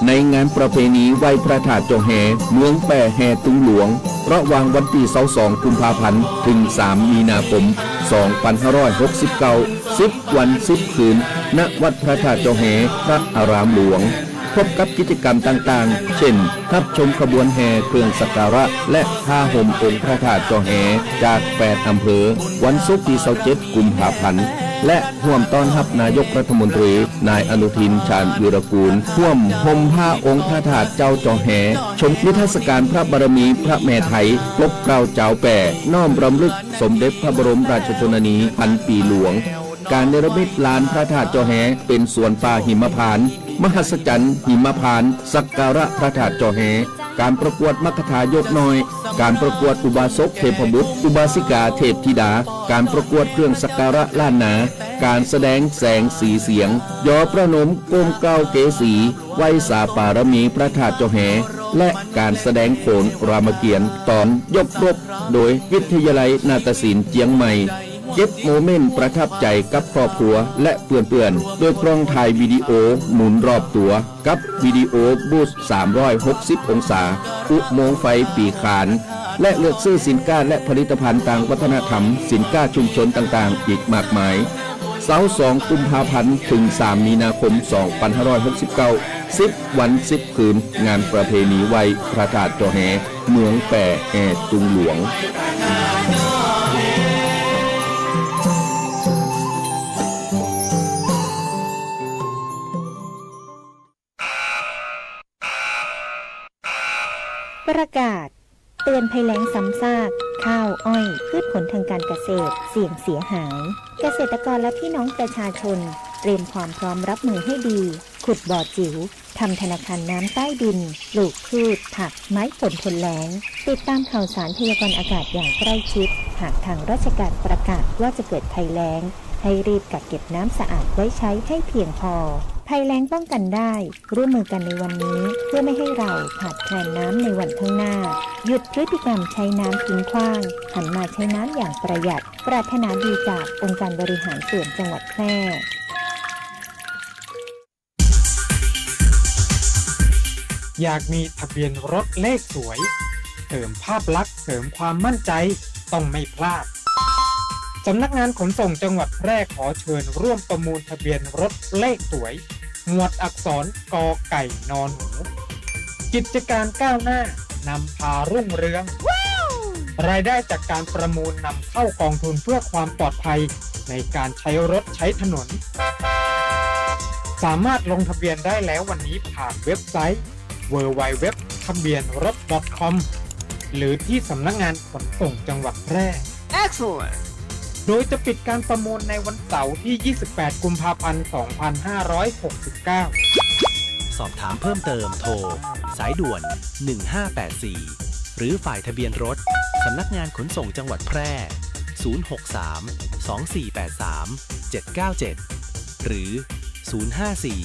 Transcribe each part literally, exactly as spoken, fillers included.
ในงานประเพณีไหว้พระธาตุจอแฮ เมืองแป้แห่ตุงหลวง ระหว่างวันตี้ซาวสองกุมภาพันธ์ เถิงสามมีนาคม สองปันห้าร้อยหกสิบเก้า สิบวันสิบคืน ณ วัดพระธาตุจอแฮ พระอารามหลวง พบกับกิจกรรมต่างๆ เจ้น ฮับชมขบวนแห่เครื่องสักการะ และผ้าห่มองค์พระธาตุจอแฮ จากแปดอำเภอ วันศุกร์ตี้ซาวเจ็ดกุมภาพันธ์ และฮ่วมต้อนฮับนายกรัฐมนตรี นายอนุทิน ชาญวีรกูล ฮ่วมห่มผ้าองค์พระธาตุเจ้าจอแฮ ชมนิทรรศการพระบารมีพระแม่ไทย ปกเกล้าจาวแป้ น้อมรำลึกสมเด็จพระบรมราชชนนีพันปีหลวง ก๋านเนรมิตลานพระธาตุจอแฮ เป๋นสวนป่าหิมพานต์ มหัศจรรย์หิมพานต์ สักการะพระธาตุจอแฮ ก๋านประกวดมรรคทายกน้อย ก๋านประกวดอุบาสกเทพบุตร อุบาสิกาเทพธิดา ก๋านประกวดเครื่องสักการะล้านนา ก๋านแสดงแสงสีเสียง ยอประนมก้มเกล้าเกสี ไหว้สาบารมีพระธาตุจอแฮ และก๋านแสดงโขนรามเกียรติ์ต๋อนยกรบ โดยวิทยาลัยนาฏศิลป์เจียงใหม่ เก็บโมเมนต์ประทับใจ๋กับครอบครัวและเปื้อนๆ โดยกล้องถ่ายวิดีโอหมุนรอบตั๋ว กับวิดีโอบูธสามร้อยหกสิบองศา อุโมงค์ไฟปีขาน และเลือกซื้อสินค้าและผลิตภัณฑ์ตางวัฒนธรรม สินค้าชุมชนต่างๆ อีกมากมาย ซาวสองกุมภาพันธ์ เถิงสามมีนาคม สองปันห้าร้อยหกสิบเก้า สิบวันสิบคืน งานประเพณีไหว้พระธาตุจอแฮ เมืองแป้แห่ตุงหลวง ประกาศเตือนภัยแล้งซ้ำซาก ข้าว อ้อย พืชผลทางการเกษตร เสี่ยงเสียหาย เกษตรกรและพี่น้องประชาชน เตรียมความพร้อมรับมือให้ดี ขุดบ่อจิ๋ว ทำธนาคารน้ำใต้ดิน ปลูกพืช ผัก ไม้ผลทนแล้ง ติดตามข่าวสารพยากรณ์อากาศอย่างใกล้ชิด หากทางราชการประกาศว่าจะเกิดภัยแล้ง ให้รีบกักเก็บน้ำสะอาดไว้ใช้ให้เพียงพอ ภัยแล้งป้องกันได้ ร่วมมือกันในวันนี้ เพื่อไม่ให้เราขาดแคลนน้ำในวันข้างหน้า หยุดพฤติกรรมใช้น้ำทิ้งขว้าง หันมาใช้น้ำอย่างประหยัด ปรารถนาดีจากองค์การบริหารส่วนจังหวัดแพร่ อยากมีทะเบียนรถเลขสวย เสริมภาพลักษณ์ เสริมความมั่นใจ ต้องไม่พลาด สำนักงานขนส่งจังหวัดแพร่ขอเชิญร่วมประมูลทะเบียนรถเลขสวย หมวดอักษร ก.ไก่ น.หนู กิจการก้าวหน้า นำพารุ่งเรือง รายได้จากการประมูลนำเข้ากองทุนเพื่อความปลอดภัยในการใช้รถใช้ถนน สามารถลงทะเบียนได้แล้ววันนี้ผ่านเว็บไซต์ ดับเบิลยู ดับเบิลยู ดับเบิลยู ดอท ทะเบียนรถ ดอท คอม หรือที่สำนักงานขนส่งจังหวัดแพร่ Excellent โดยจะปิดการประมูลในวันเสาร์ที่ ยี่สิบแปด กุมภาพันธ์ สองพันห้าร้อยหกสิบเก้า สอบถามเพิ่มเติมโทร สายด่วน หนึ่งห้าแปดสี่ หรือฝ่ายทะเบียนรถ สำนักงานขนส่งจังหวัดแพร่ ศูนย์หกสาม สองสี่แปดสาม เจ็ดเก้าเจ็ด หรือ ศูนย์ห้าสี่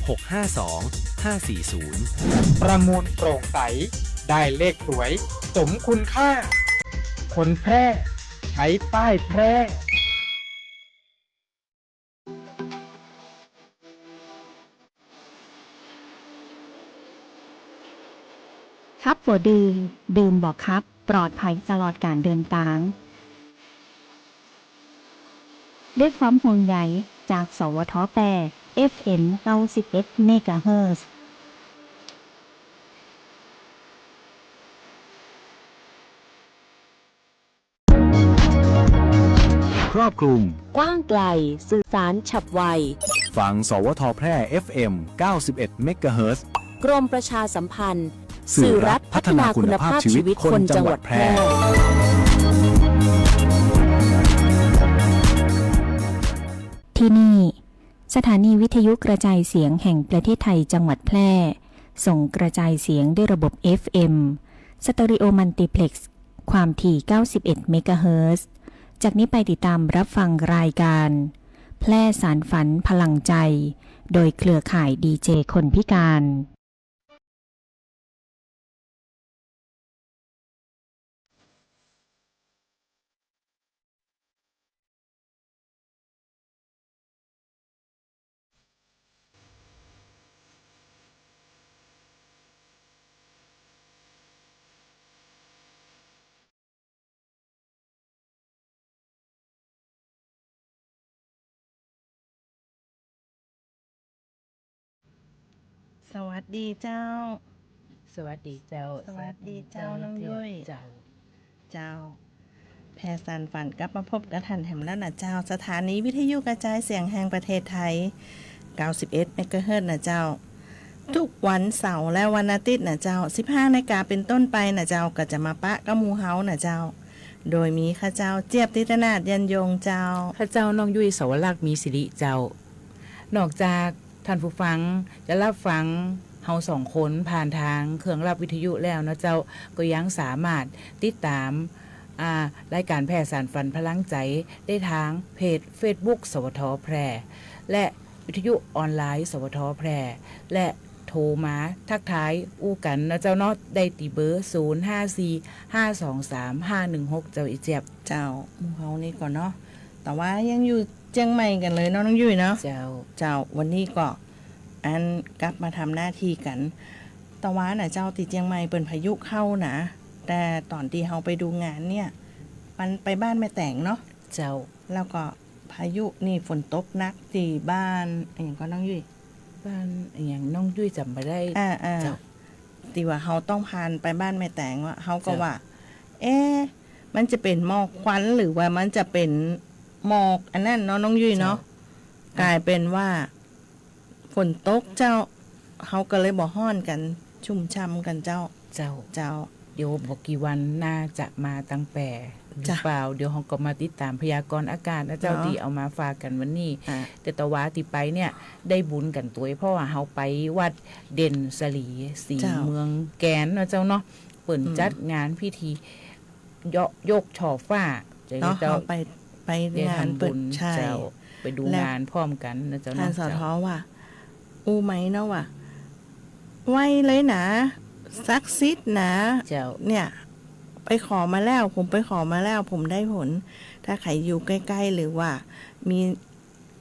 หกห้าสอง ห้าสี่ศูนย์ ประมูลโปร่งใส ได้เลขสวย สมคุณค่า คนแพร่ ใช้ป้ายแพร่ ขับบ่ดื่ม ดื่มบ่ขับ ปลอดภัยตลอดการเดินตาง ด้วยความห่วงใยจาก สวท แพร่ เอฟเอ็ม เก้าสิบเอ็ด เมกะเฮิรตซ์ ครอบคลุม กว้างไกล สื่อสารฉับไว ฟัง สวท แพร่ เอฟเอ็ม เก้าสิบเอ็ด เมกะเฮิรตซ์ กรมประชาสัมพันธ์ สื่อรัฐพัฒนาคุณภาพชีวิตคนจังหวัดแพร่ ที่นี่ สถานีวิทยุกระจายเสียงแห่งประเทศไทยจังหวัดแพร่ ส่งกระจายเสียงด้วยระบบ เอฟเอ็ม สเตอริโอมัลติเพล็กซ์ ความถี่ เก้าสิบเอ็ด เมกะเฮิรตซ์ จากนี้ไปติดตามรับฟังรายการ แพร่สานฝันพลังใจ โดยเครือข่ายดีเจคนพิการ สวัสดีเจ้า สวัสดีเจ้า สวัสดีเจ้า สวัสดีเจ้า น้องยุ้ย เจ้า เจ้า แผ่สานฝันกลับมาพบกับท่านแหมแล้วนะเจ้า สถานีวิทยุกระจายเสียงแห่งประเทศไทย เก้าสิบเอ็ดเมกะเฮิรตซ์นะเจ้า ทุกวันเสาร์และวันอาทิตย์นะเจ้า สิบห้านาฬิกาเป็นต้นไปนะเจ้า ก็จะมาปะกับหมู่เฮานะเจ้า โดยมีข้าเจ้า เจี๊ยบ ธิตนาถ ยันยงเจ้า ข้าเจ้า น้องยุ้ย สวรักษ์ มีสิริเจ้า นอกจากท่านผู้ฟังจะรับฟังเฮาสองคนผ่านทางเครื่องรับวิทยุแล้วนะเจ้า ก็ยังสามารถติดต๋าม อ่า รายก๋านแผ่สานฝันพลังใจ๋ได้ทางเพจเฟซบุ๊ก สวท แพร่ และวิทยุออนไลน์ สวท แพร่ และโทรมาทักทายอู้กั๋นนะเจ้าเนาะ ได้ตี้เบอร์ ศูนย์ ห้า สี่ ห้า สอง สาม ห้า หนึ่ง หก เจ้า อีเจี๊ยบ เจ้า หมู่เฮานี่ก่อเนาะ แต่ว่ายังอยู่เจียงใหม่กั๋นเลยเนาะน้องยุ้ยเนาะ เจ้า เจ้า วันนี้ก็อันกลับมาทำหน้าที่กั๋น แต่ว่านะเจ้า ตี้เจียงใหม่เปิ้นพายุเข้านะ แต่ต๋อนตี้เฮาไปดูงานเนี่ย มันไปบ้านแม่แต๋งเนาะ เจ้า แล้วก็พายุนี่ฝนตกหนักตี้บ้านอะหยังก่อน้องยุ้ย บ้านอะหยังน้องยุ้ยจ๋ำบ่ได้ อ่า อ่า เจ้า ตี้ว่าเฮาต้องผ่านไปบ้านแม่แต๋งว่ะ เฮาก็ เจ้า ว่า เอ๊ะ มันจะเป๋นหมอกควันหรือว่ามันจะเป๋นหมอกอันนั้นเนาะน้องยุ้ยเนาะ เจ้า ก๋ายเป๋นว่า ฝนตกเจ้า เฮาก็เลยบ่ฮ้อนกั๋น ชุ่มช่ำกั๋นเจ้า เจ้า เจ้า เดี๋ยวบ่กี่วันน่าจะมาตังแปหรือเปล่า เดี๋ยวเฮาก็มาติดต๋ามพยากรณ์อากาศนะเจ้า เนาะ ตี้เอามาฝากกั๋นวันนี้ อ่ะ แต่ตะวาตี้ไปเนี่ย ได้บุญกั๋นตวย เพราะว่าเฮาไปวัดเด่นสลีศรี เจ้า เมืองแกนนะเจ้าเนาะ เปิ้น อืม จัดงานพิธี ยก ยกช่อฟ้า เจ้า เนาะ เจ้า เฮาไป ไป ได้ งาน ทำบุญ เปิ้น ใช่ เจ้า ไปดู แล้ว งานพร้อมกั๋นนะเจ้าเนาะ ท่านสอทอ เจ้า ว่า อู้ไหมเนาะว่า ไวเลยนะ ศักดิ์สิทธิ์นะ เจ้า เนี่ย ไปขอมาแล้ว ผมไปขอมาแล้ว ผมได้ผล ถ้าใผอยู่ใก้ๆ หรือว่ามี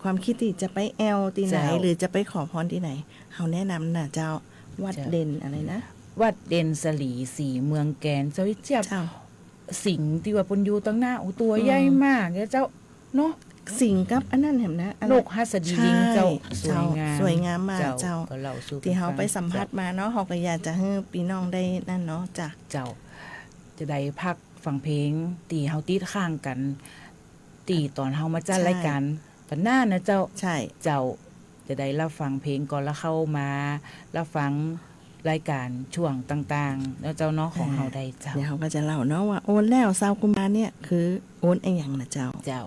ความคิดตี้จะไปแอ่วตี้ไหน เจ้า หรือจะไปขอพรตี้ไหน เฮาแนะนำนะเจ้า วัด เจ้า เด่นอะไรนะ วัดเด่นสลีศรีเมืองแกน เจ้า เจี๊ยบ เจ้า สิงห์ตี้ว่าเปิ้นอยู่ตังหน้า โอ้ ตั๋ว อืม ใหญ่มากเนี่ยเจ้า เนาะ สิงห์กับอันนั้นแหมนะ อะไร นกหัสดีลิง ใช่ เจ้า สวยงาม เจ้า สวยงามมาก เจ้า เจ้า ก็เล่าสู่กั๋นฟัง ตี้เฮาไปสัมผัสมาเนาะ เจ้า เฮาก็อยากจะหื้อปี้น้องได้นั่นเนาะ จ้ะ เจ้า จะได้พักฟังเพลงตี้เฮาติดค้างกั๋น ตี้ต๋อนเฮามาจัด ใช่ รายก๋าน ปันหน้านะเจ้า ใช่ เจ้า จะได้รับฟังเพลงก่อน แล้วเข้ามารับฟังรายก๋านช่วงต่างๆ เนาะเจ้าเนาะ ของเฮาได้เจ้า เดี๋ยวเฮาก็จะเล่าเนาะว่าโอนแล้วซาวกุมภาเนี่ยคือโอนอะหยังนะเจ้า เจ้า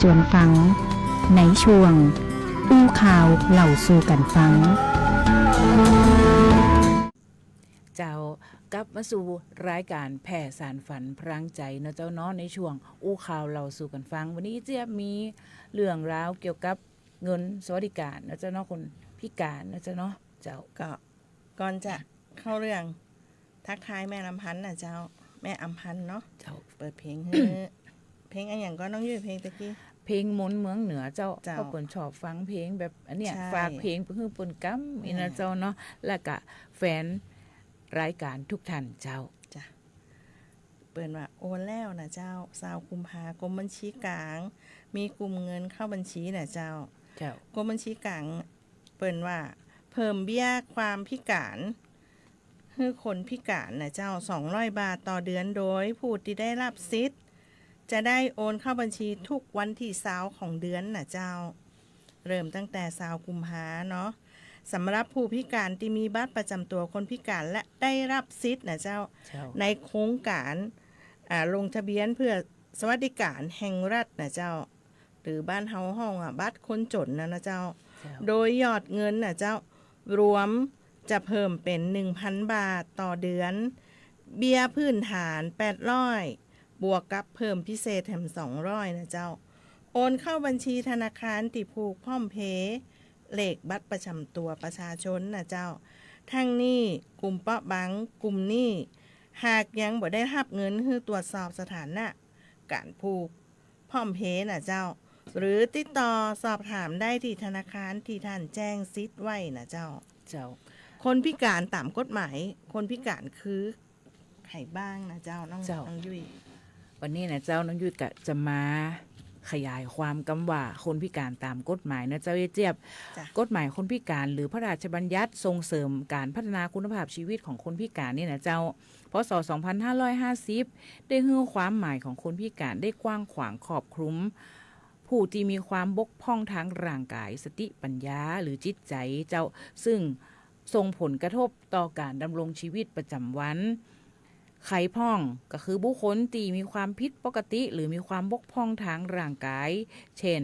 จวนฟัง ในช่วงอู้ข่าวเล่าสู่กั๋นฟัง เจ้า กลับมาสู่รายก๋านแผ่สานฝันพลังใจ๋เนาะเจ้าเนาะ ในช่วงอู้ข่าวเล่าสู่กั๋นฟัง วันนี้เจี๊ยบมีเรื่องราวเกี่ยวกับเงินสวัสดิการเนาะเจ้าเนาะ คนพิก๋านเนาะเจ้าเนาะ เจ้า ก็ก่อนจะเข้าเรื่อง ทักทายแม่อำพันธ์น่ะเจ้า แม่อำพันธ์เนาะ เจ้า เปิดเพลงหื้อ เพลงอะหยังก็น้องยุ้ย เพลงตะกี้ เพลงมนต์เมืองเหนือเจ้า เจ้า เพราะเปิ้นชอบฟังเพลงแบบอันเนี้ย ใช่ ฝากเพลงไปหื้อเปิ้นกำ อ่า อี้นะเจ้าเนาะ แล้วก็แฟนรายก๋านทุกท่านเจ้า จ้ะ เปิ้นว่าโอนแล้วน่ะเจ้า ซาวกุมภากรมบัญชีก๋าง มีกลุ่มเงินเข้าบัญชีน่ะเจ้า เจ้า กรมบัญชีก๋าง เปิ้นว่าเพิ่มเบี้ยความพิก๋าน หื้อคนพิก๋านน่ะเจ้า สองร้อยบาทต่อเดือน โดยผู้ตี้ได้ฮับสิทธิ์ จะได้โอนเข้าบัญชีทุกวันตี้ซาวของเดือนน่ะเจ้า เริ่มตั้งแต่ซาวกุมภาเนาะ สำหรับผู้พิก๋านตี้มีบัตรประจ๋ำตั๋วคนพิก๋านและได้ฮับสิทธิ์น่ะเจ้า เจ้า ในโครงก๋าน อ่า ลงทะเบียนเพื่อสวัสดิการแห่งรัฐน่ะเจ้า หรือบ้านเฮาฮ้องว่าบัตรคนจ๋นน่ะนะเจ้า เจ้า โดยยอดเงินน่ะเจ้า รวมจะเพิ่มเป๋น หนึ่งพันบาทต่อเดือน เบี้ยพื้นฐาน แปดร้อย บวกกับเพิ่มพิเศษแถม สองร้อยน่ะเจ้า โอนเข้าบัญชีธนาคารตี้ผูกพร้อมเพย์ เลขบัตรประจ๋ำตั๋วประชาชนน่ะเจ้า ทั้งนี้กลุ่มเปราะบางกลุ่มนี้ หากยังบ่ได้ฮับเงินหื้อตรวจสอบสถานะก๋านผูกพร้อมเพย์น่ะเจ้า หรือติดต่อสอบถามได้ตี้ธนาคารตี้ต้านแจ้งสิทธิ์ไว้น่ะเจ้า เจ้า คนพิก๋านต๋ามกฎหมาย คนพิก๋านคือใผบ้างน่ะเจ้า น้อง เจ้า น้องยุ้ย วันนี้น่ะเจ้า น้องยุ้ยก็จะมาขยายความกำว่าคนพิก๋านต๋ามกฎหมายเนาะเจ้าเอเจี๊ยบ จ้ะ กฎหมายคนพิก๋านหรือพระราชบัญญัติส่งเสริมการพัฒนาคุณภาพชีวิตของคนพิก๋านนี่น่ะเจ้า พ.ศ. สองพันห้าร้อยห้าสิบ ได้หื้อความหมายของคนพิก๋านได้กว้างขวางครอบคลุม ผู้ตี้มีความบกพร่องทางร่างก๋าย สติปัญญา หรือจิตใจ๋เจ้า ซึ่งส่งผลกระทบต่อการดำรงชีวิตประจ๋ำวัน ใผพ่อง ก็คือบุคคลตี้มีความผิดปกติ หรือมีความบกพร่องทางร่างก๋าย เช่น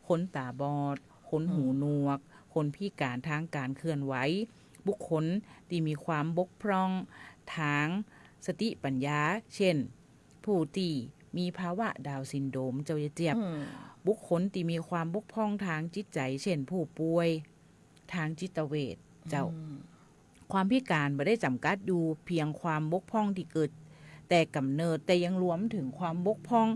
คนต๋าบอด คนหูหนวก อืม คนพิก๋านทางการเคลื่อนไหว บุคคลตี้มีความบกพร่องทางสติปัญญา เช่น ผู้ตี้มีภาวะดาวน์ซินโดรม เจ้าเอเจี๊ยบ อืม บุคคลตี้มีความบกพร่องทางจิตใจ๋ เช่น ผู้ป่วยทางจิตเวช เจ้า อืม ความพิก๋านบ่ได้จ๋ำกัดอยู่เพียงความบกพร่องตี้เกิดแต่ก๋ำเนิด แต่ยังรวมเถิงความบกพร่อง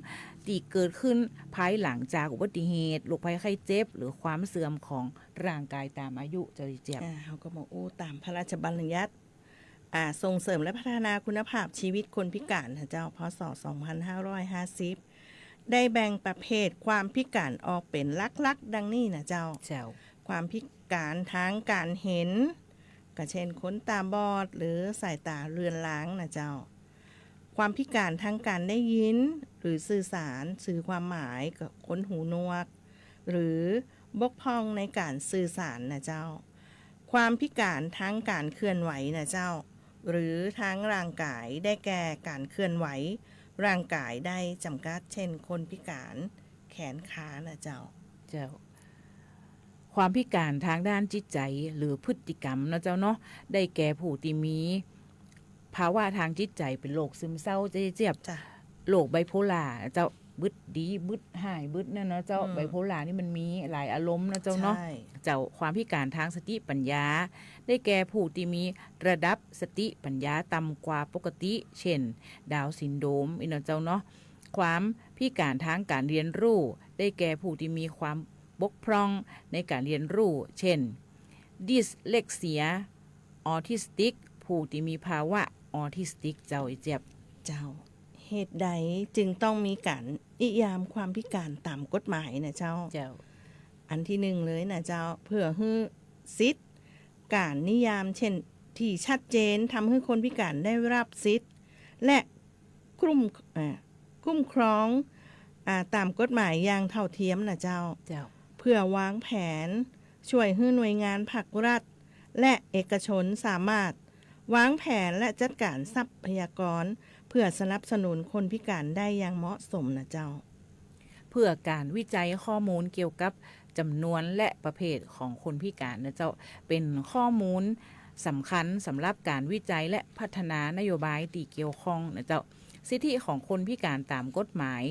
ตี้เกิดขึ้นภายหลังจากอุบัติเหตุ โรคภัยไข้เจ็บ หรือความเสื่อมของร่างก๋ายต๋ามอายุ เจ้าเอเจี๊ยบ อ่า เฮาก็มาอู้ต๋ามพระราชบัญญัติ อ่า ส่งเสริมและพัฒนาคุณภาพชีวิตคนพิก๋านน่ะเจ้า พ.ศ. สองพันห้าร้อยห้าสิบ ได้แบ่งประเภทความพิก๋านออกเป๋นหลักๆ ดังนี้น่ะเจ้า เจ้า ความพิก๋านทางการเห็น ก็เช่น คนต๋าบอด หรือสายต๋าเลือนลางน่ะเจ้า ความพิก๋านทางการได้ยิน หรือสื่อสาร สื่อความหมาย ก็คนหูหนวก หรือบกพร่องในการสื่อสารน่ะเจ้า ความพิก๋านทางการเคลื่อนไหวน่ะเจ้า หรือทางร่างก๋าย ได้แก่การเคลื่อนไหวร่างก๋ายได้จ๋ำกัด เช่น คนพิก๋านแขนขาน่ะเจ้า เจ้า ความพิก๋านทางด้านจิตใจ๋ หรือพฤติกรรมเนาะเจ้าเนาะ ได้แก่ผู้ตี้มีภาวะทางจิตใจ๋เป๋นโรคซึมเศร้า เจ้าเอเจี๊ยบ จ้ะ โรคไบโพล่าเจ้า บึดดี บึดฮ้าย บึดนั่นเนาะเจ้า อืม ไบโพล่านี่มันมีหลายอารมณ์เนาะเจ้าเนาะ ใช่ เจ้า ความพิก๋านทางสติปัญญา ได้แก่ผู้ตี้มีระดับสติปัญญาต่ำกว่าปกติ เช่น ดาวน์ซินโดรม อี้เนาะเจ้าเนาะ ความพิก๋านทางการเรียนรู้ ได้แก่ผู้ตี้มีความบกพร่องในการเรียนรู้ เช่น ดิสเลกเซีย ออทิสติก ผู้ตี้มีภาวะออทิสติก เจ้าเอเจี๊ยบ เจ้า เหตุใดจึงต้องมีการนิยามความพิการต๋ามกฎหมายน่ะเจ้า เจ้า อันตี้นึ่งเลยน่ะเจ้า เพื่อหื้อสิทธิ์ การนิยามเช่น ตี้ชัดเจน ทำหื้อคนพิการได้ฮับสิทธิ์ และคุ้ม อ่า คุ้มครอง อ่า ต๋ามกฎหมายอย่างเท่าเทียมน่ะเจ้า เจ้า เพื่อวางแผน ช่วยหื้อหน่วยงานภาครัฐ และเอกชนสามารถวางแผนและจัดการทรัพยากร เพื่อสนับสนุนคนพิการได้อย่างเหมาะสมน่ะเจ้า เปื้อก๋านวิจัยข้อมูลเกี่ยวกับจ๋ำนวนและประเภทของคนพิก๋านนะเจ้า เป๋นข้อมูลสำคัญสำหรับก๋านวิจัยและพัฒนานโยบายตี้เกี่ยวข้องนะเจ้า สิทธิของคนพิก๋านต๋ามกฎหมาย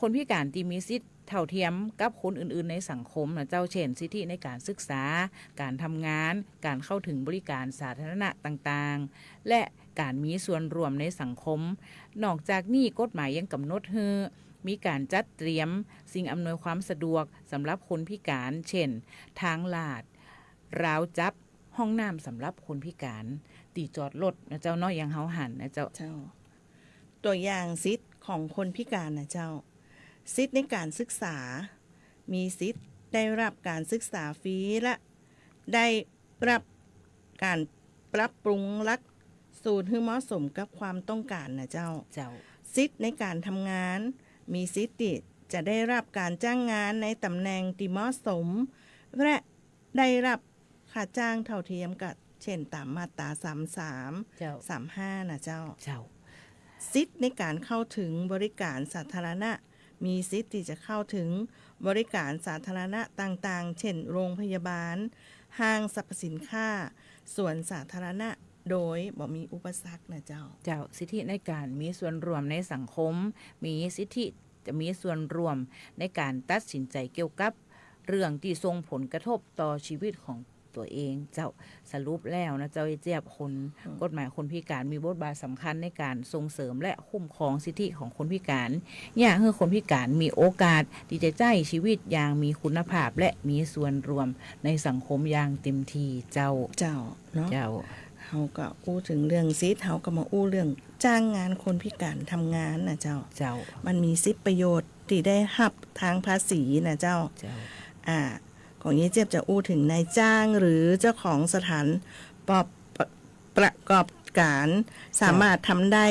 คนพิก๋านตี้มีสิทธิเท่าเทียมกับคนอื่นๆในสังคมนะเจ้า เช่น สิทธิในก๋านศึกษา ก๋านทำงาน ก๋านเข้าเถิงบริก๋านสาธารณะต่างๆ และก๋านมีส่วนร่วมในสังคม นอกจากนี้กฎหมายยังก๋ำหนดหื้อมีก๋านจัดเตรียมสิ่งอำนวยความสะดวกสำหรับคนพิก๋าน เช่น ทางลาด ราวจับ ห้องน้ำสำหรับคนพิก๋าน ตี้จอดรถนะเจ้าเนาะ อย่างเฮาหันนะเจ้า เจ้า ตั๋วอย่างสิทธิของคนพิก๋านนะเจ้า สิทธิในก๋านศึกษา มีสิทธิได้รับก๋านศึกษาฟรีและได้รับก๋านปรับปรุงหลักสูตรหื้อเหมาะสมกับความต้องก๋านนะเจ้า เจ้า สิทธิในก๋านทำงาน มีสิทธิตี้จะได้รับก๋านจ้างงานในต๋ำแหน่งตี้เหมาะสม และ ได้รับค่าจ้างเท่าเทียมกับ เช่น ต๋ามมาตราสามสาม เจ้า สามห้านะเจ้า เจ้า สิทธิในก๋านเข้าเถิงบริก๋านสาธารณะ มีสิทธิตี้จะเข้าเถิงบริก๋านสาธารณะต่างๆ เช่น โรงพยาบาล ห้างสรรพสินค้า สวนสาธารณะ โดยบ่มีอุปสรรคนะเจ้า เจ้า สิทธิในก๋านมีส่วนร่วมในสังคม มีสิทธิ จะมีส่วนร่วมในก๋านตัดสินใจ๋เกี่ยวกับเรื่องตี้ส่งผลกระทบต่อชีวิตของตั๋วเองเจ้า สรุปแล้วนะเจ้า ไอ้เจี๊ยบ คน อืม กฎหมายคนพิก๋านมีบทบาทสำคัญในก๋านส่งเสริมและคุ้มครองสิทธิของคนพิก๋าน เยียะหื้อคนพิก๋านมีโอกาสตี้จะใจ๊ชีวิตอย่างมีคุณภาพและมีส่วนร่วมในสังคมอย่างเต็มที่เจ้า เจ้า เนาะ เจ้า เฮาก็อู้เถิงเรื่องสิทธิ เฮาก็มาอู้เรื่องจ้างงานคนพิก๋านทำงานนะเจ้า เจ้า มันมีสิทธิประโยชน์ตี้ได้ฮับตางภาษีนะเจ้า เจ้า อ่า ของเย้เจี๊ยบจะอู้เถิงนายจ้างหรือเจ้าของสถานประ ประกอบก๋าน เจ้า สามารถทำได้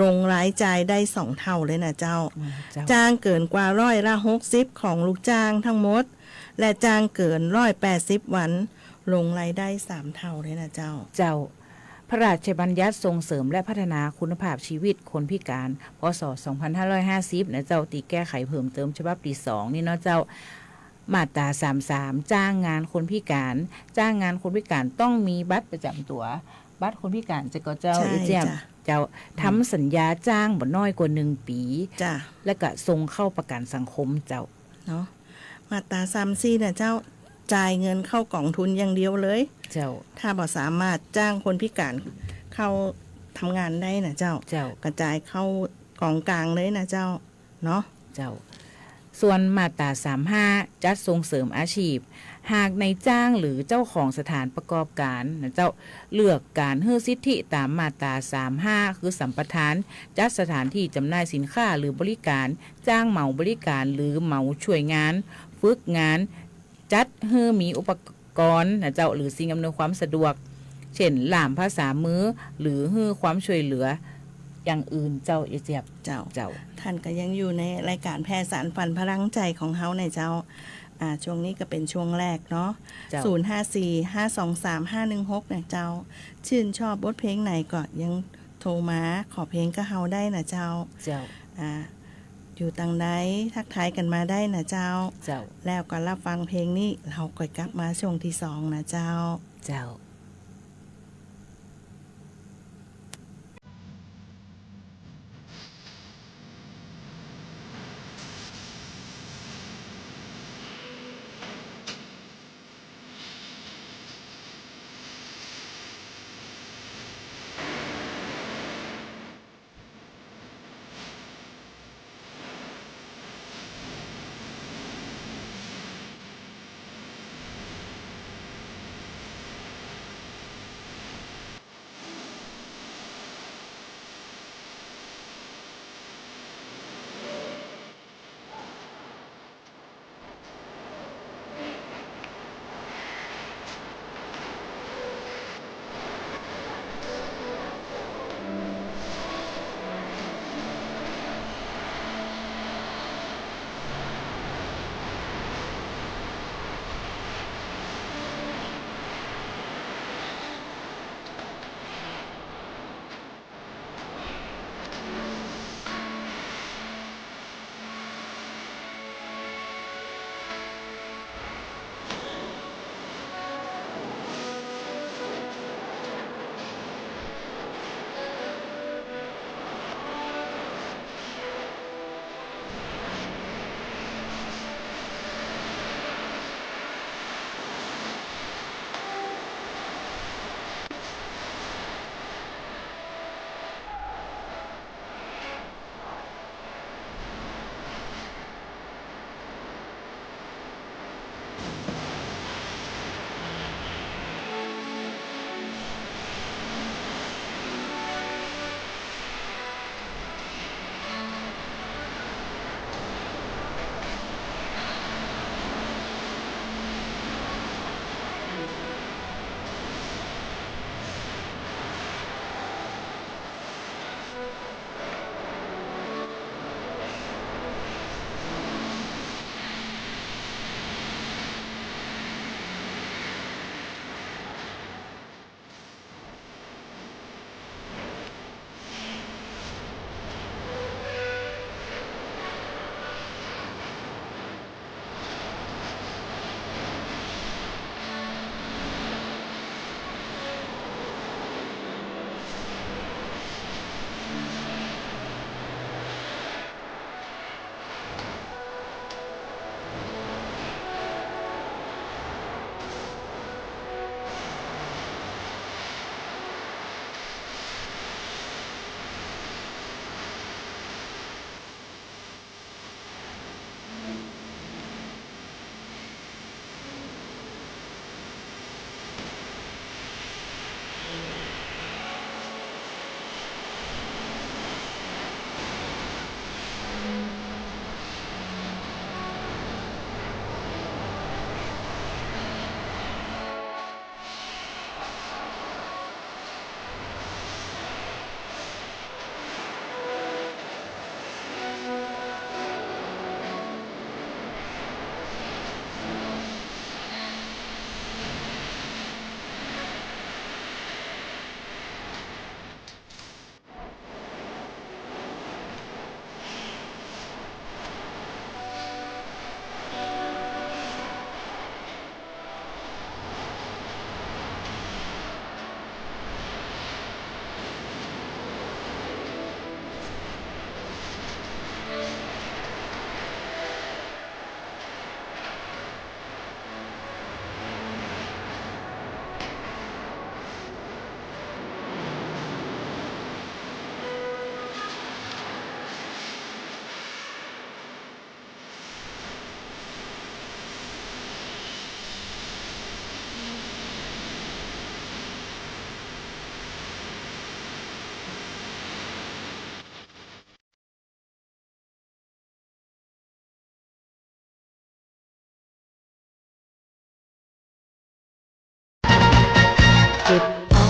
ลงรายจ่ายได้สองเท่าเลยนะเจ้า อืม เจ้า จ้างเกินกว่าร้อยละหกสิบของลูกจ้างทั้งหมด และจ้างเกินร้อยแปดสิบวัน ลงรายได้สามเท่าเลยนะเจ้า เจ้า พระราชบัญญัติส่งเสริมและพัฒนาคุณภาพชีวิตคนพิก๋าน พ.ศ. สองพันห้าร้อยห้าสิบ นะเจ้า ตี้แก้ไขเพิ่มเติมฉบับตี้สองนี่เนาะเจ้า มาตราสามสาม จ้างงานคนพิก๋าน จ้างงานคนพิก๋านต้องมีบัตรประจ๋ำตั๋ว บัตรคนพิก๋านเจ้าก่อเจ้า ใช่ ไอ้เจี๊ยบ จ้ะ เจ้า อืม ทำสัญญาจ้างบ่น้อยกว่าหนึ่งปี๋ จ้ะ แล้วก็ส่งเข้าประกั๋นสังคมเจ้า เนาะ มาตราสามสี่นะเจ้า จ่ายเงินเข้ากองทุนอย่างเดียวเลย เจ้า ถ้าบ่สามารถจ้างคนพิก๋านเข้าทำงานได้นะเจ้า เจ้า กระจายเข้ากองกลางเลยนะเจ้า เนาะ เจ้า ส่วนมาตราสามห้า จัดส่งเสริมอาชีพ หากนายจ้างหรือเจ้าของสถานประกอบก๋านนะเจ้า เลือกก๋านหื้อสิทธิต๋ามมาตราสามห้า คือสัมปทาน จัดสถานที่จ๋ำหน่ายสินค้าหรือบริก๋าน จ้างเหมาบริก๋านหรือเหมาช่วยงาน ฝึกงาน จัดหื้อมีอุปกรณ์นะเจ้า หรือสิ่งอำนวยความสะดวก เช่น ล่ามภาษามือ หรือหื้อความช่วยเหลืออย่างอื่นเจ้า ไอ้เจี๊ยบ เจ้า เจ้า ท่านก็ยังอยู่ในรายก๋านแพทย์สานฝันพลังใจของเฮานะเจ้า อ่า ช่วงนี้ก็เป๋นช่วงแรกเนาะ เจ้า ศูนย์ห้าสี่ ห้าสองสาม ห้าหนึ่งหก นะเจ้า ชื่นชอบบทเพลงไหนก็ยังโทรมาขอเพลงกับเฮาได้นะเจ้า เจ้า อ่า อยู่ตางใดทักทายกั๋นมาได้นะเจ้า เจ้า แล้วก็รับฟังเพลงนี้ เฮาก่อยกลับมาช่วงตี้สองนะเจ้า เจ้า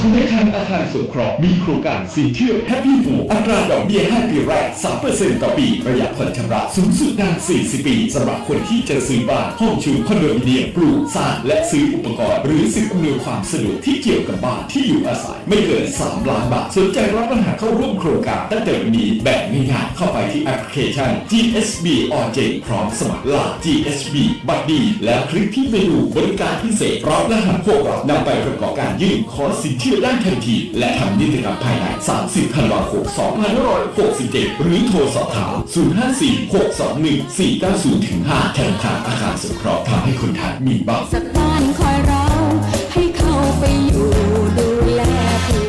ธนาคารอาคารสงเคราะห์มีโครงการสินเชื่อ Happy Home อัตราดอกเบี้ยห้าปีแรก สามเปอร์เซ็นต์ต่อปี ระยะผ่อนชำระสูงสุดนาน สี่สิบปี สำหรับคนที่จะซื้อบ้าน ห้องชุด คอนโดมิเนียม ปลูก สร้าง และซื้ออุปกรณ์ หรือสิทธิ์อำนวยความสะดวกที่เกี่ยวกับบ้านที่อยู่อาศัย ไม่เกิน สามล้านบาท สนใจรับรหัสเข้าร่วมโครงการตั้งแต่วันนี้ แบบง่ายๆ เข้าไปที่แอปพลิเคชัน จีเอสบี ออนเจน พร้อมสมัคร ไลน์ จีเอสบี บัตรดี แล้วคลิกที่เมนูบริการพิเศษ รับรหัสพวกเรานำไปประกอบการยื่นขอสินเชื่อได้ทันที และทำนิติกรรมภายใน สามสิบธันวาคม สองพันห้าร้อยหกสิบเจ็ด หรือโทรสอบถาม ศูนย์ห้าสี่ หกสองหนึ่ง สี่เก้าศูนย์ ถึง ห้า ธนาคารอาคารสงเคราะห์ ทำให้คนไทยมีบ้าน สักบ้านคอยเรา ให้เข้าไปอยู่ดูแลผู้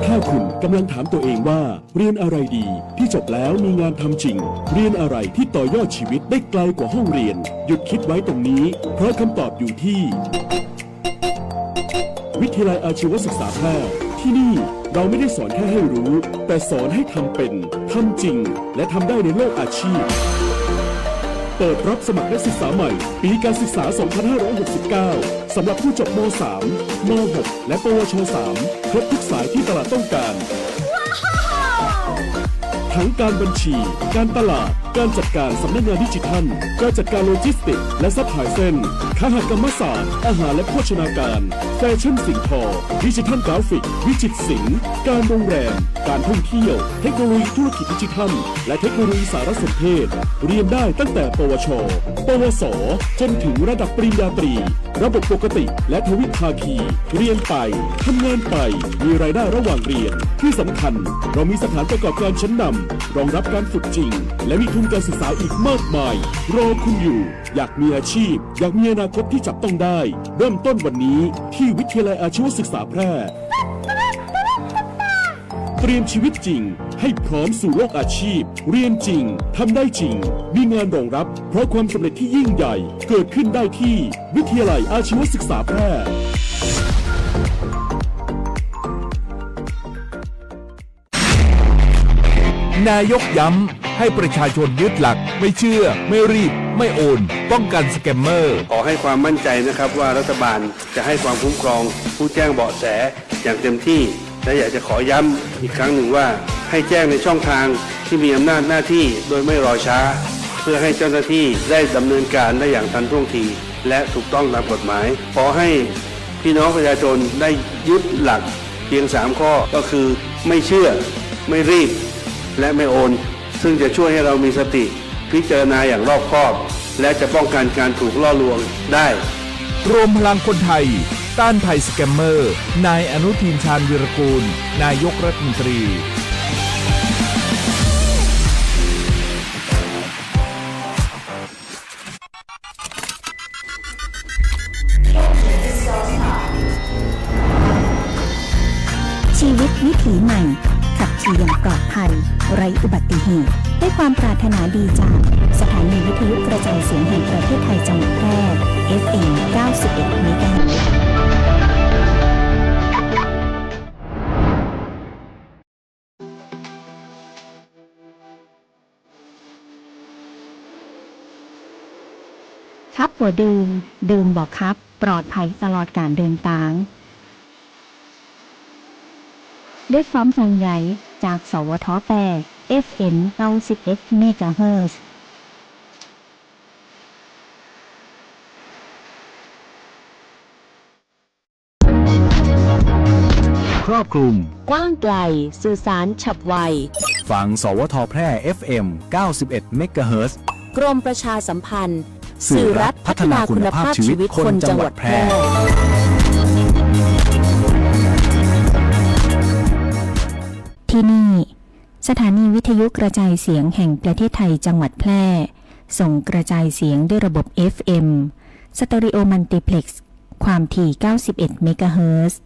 ถ้าคุณกำลังถามตัวเองว่า เรียนอะไรดีที่จบแล้วมีงานทำจริง เรียนอะไรที่ต่อยอดชีวิตได้ไกลกว่าห้องเรียน หยุดคิดไว้ตรงนี้ เพราะคำตอบอยู่ที่ วิทยาลัยอาชีวศึกษาแพร่ ที่นี่เราไม่ได้สอนแค่ให้รู้ แต่สอนให้ทำเป็น ทำจริง และทำได้ในโลกอาชีพ เปิดรับสมัครนักศึกษาใหม่ ปีการศึกษา สองพันห้าร้อยหกสิบเก้า สำหรับผู้จบ ม.สาม ม.หก และ ปวช. สาม ครบทุกสายที่ตลาดต้องการ ทั้งการบัญชี การตลาด การจัดการสำนักงานดิจิทัล การจัดการโลจิสติกส์และซัพพลายเชน คหกรรมศาสตร์ อาหารและโภชนาการ แฟชั่นสิ่งทอ ดิจิทัลกราฟิก วิจิตรศิลป์ การโรงแรม การท่องเที่ยว เทคโนโลยีธุรกิจดิจิทัล และเทคโนโลยีสารสนเทศ เรียนได้ตั้งแต่ ปวช. ปวส. จนถึงระดับปริญญาตรี ระบบปกติและทวิภาคี เรียนไป ทำงานไป มีรายได้ระหว่างเรียน ที่สำคัญ เรามีสถานประกอบการชั้นนำ รองรับการฝึกจริง และมีทุนการศึกษาอีกมากมาย รอคุณอยู่ อยากมีอาชีพ อยากมีอนาคตที่จับต้องได้ เริ่มต้นวันนี้ที่วิทยาลัยอาชีวศึกษาแพร่ เตรียมชีวิตจริงให้พร้อมสู่โลกอาชีพ เรียนจริง ทำได้จริง มีงานรองรับ เพราะความสำเร็จที่ยิ่งใหญ่ เกิดขึ้นได้ที่วิทยาลัยอาชีวศึกษาแพร่ นายกย้ำให้ประชาชนยึดหลัก ไม่เชื่อ ไม่รีบ ไม่โอน ป้องกันสแกมเมอร์ ขอให้ความมั่นใจนะครับว่ารัฐบาลจะให้ความคุ้มครองผู้แจ้งเบาะแสอย่างเต็มที่ และอยากจะขอย้ำอีกครั้งหนึ่งว่า ให้แจ้งในช่องทางที่มีอำนาจหน้าที่โดยไม่รอช้า เพื่อให้เจ้าหน้าที่ได้ดำเนินการได้อย่างทันท่วงที และถูกต้องตามกฎหมาย ขอให้พี่น้องประชาชนได้ยึดหลักเพียงสามข้อ ก็คือ ไม่เชื่อ ไม่รีบ และไม่โอน ซึ่งจะช่วยให้เรามีสติพิจารณาอย่างรอบคอบ และจะป้องกันการถูกล่อลวงได้ รวมพลังคนไทย ต้านภัยสแกมเมอร์ นายอนุทิน ชาญวีรกูล นายกรัฐมนตรี ชีวิตวิถีใหม่ ขับขี่อย่างปลอดภัย ไร้อุบัติเหตุ ด้วยความปรารถนาดีจากสถานีวิทยุกระจายเสียงแห่งประเทศไทยจังหวัดแพร่ เอฟเอ็ม เก้าสิบเอ็ด เมกะเฮิรตซ์ คับบ่ดื่ม ดื่มบ่คับ ปลอดภัยตลอดการเดินตาง ด้วยความห่วงใยจาก สวท แพร่ เอฟเอ็ม เก้าสิบเอ็ด เมกะเฮิรตซ์ ครอบคลุม กว้างไกล สื่อสารฉับไว ฟัง สวท แพร่ เอฟเอ็ม เก้าสิบเอ็ด เมกะเฮิรตซ์ กรมประชาสัมพันธ์ สื่อรัฐพัฒนาคุณภาพชีวิตคนจังหวัดแพร่ ที่นี่ สถานีวิทยุกระจายเสียงแห่งประเทศไทยจังหวัดแพร่ ส่งกระจายเสียงด้วยระบบ เอฟเอ็ม สเตอริโอมัลติเพล็กซ์ ความถี่ เก้าสิบเอ็ด เมกะเฮิรตซ์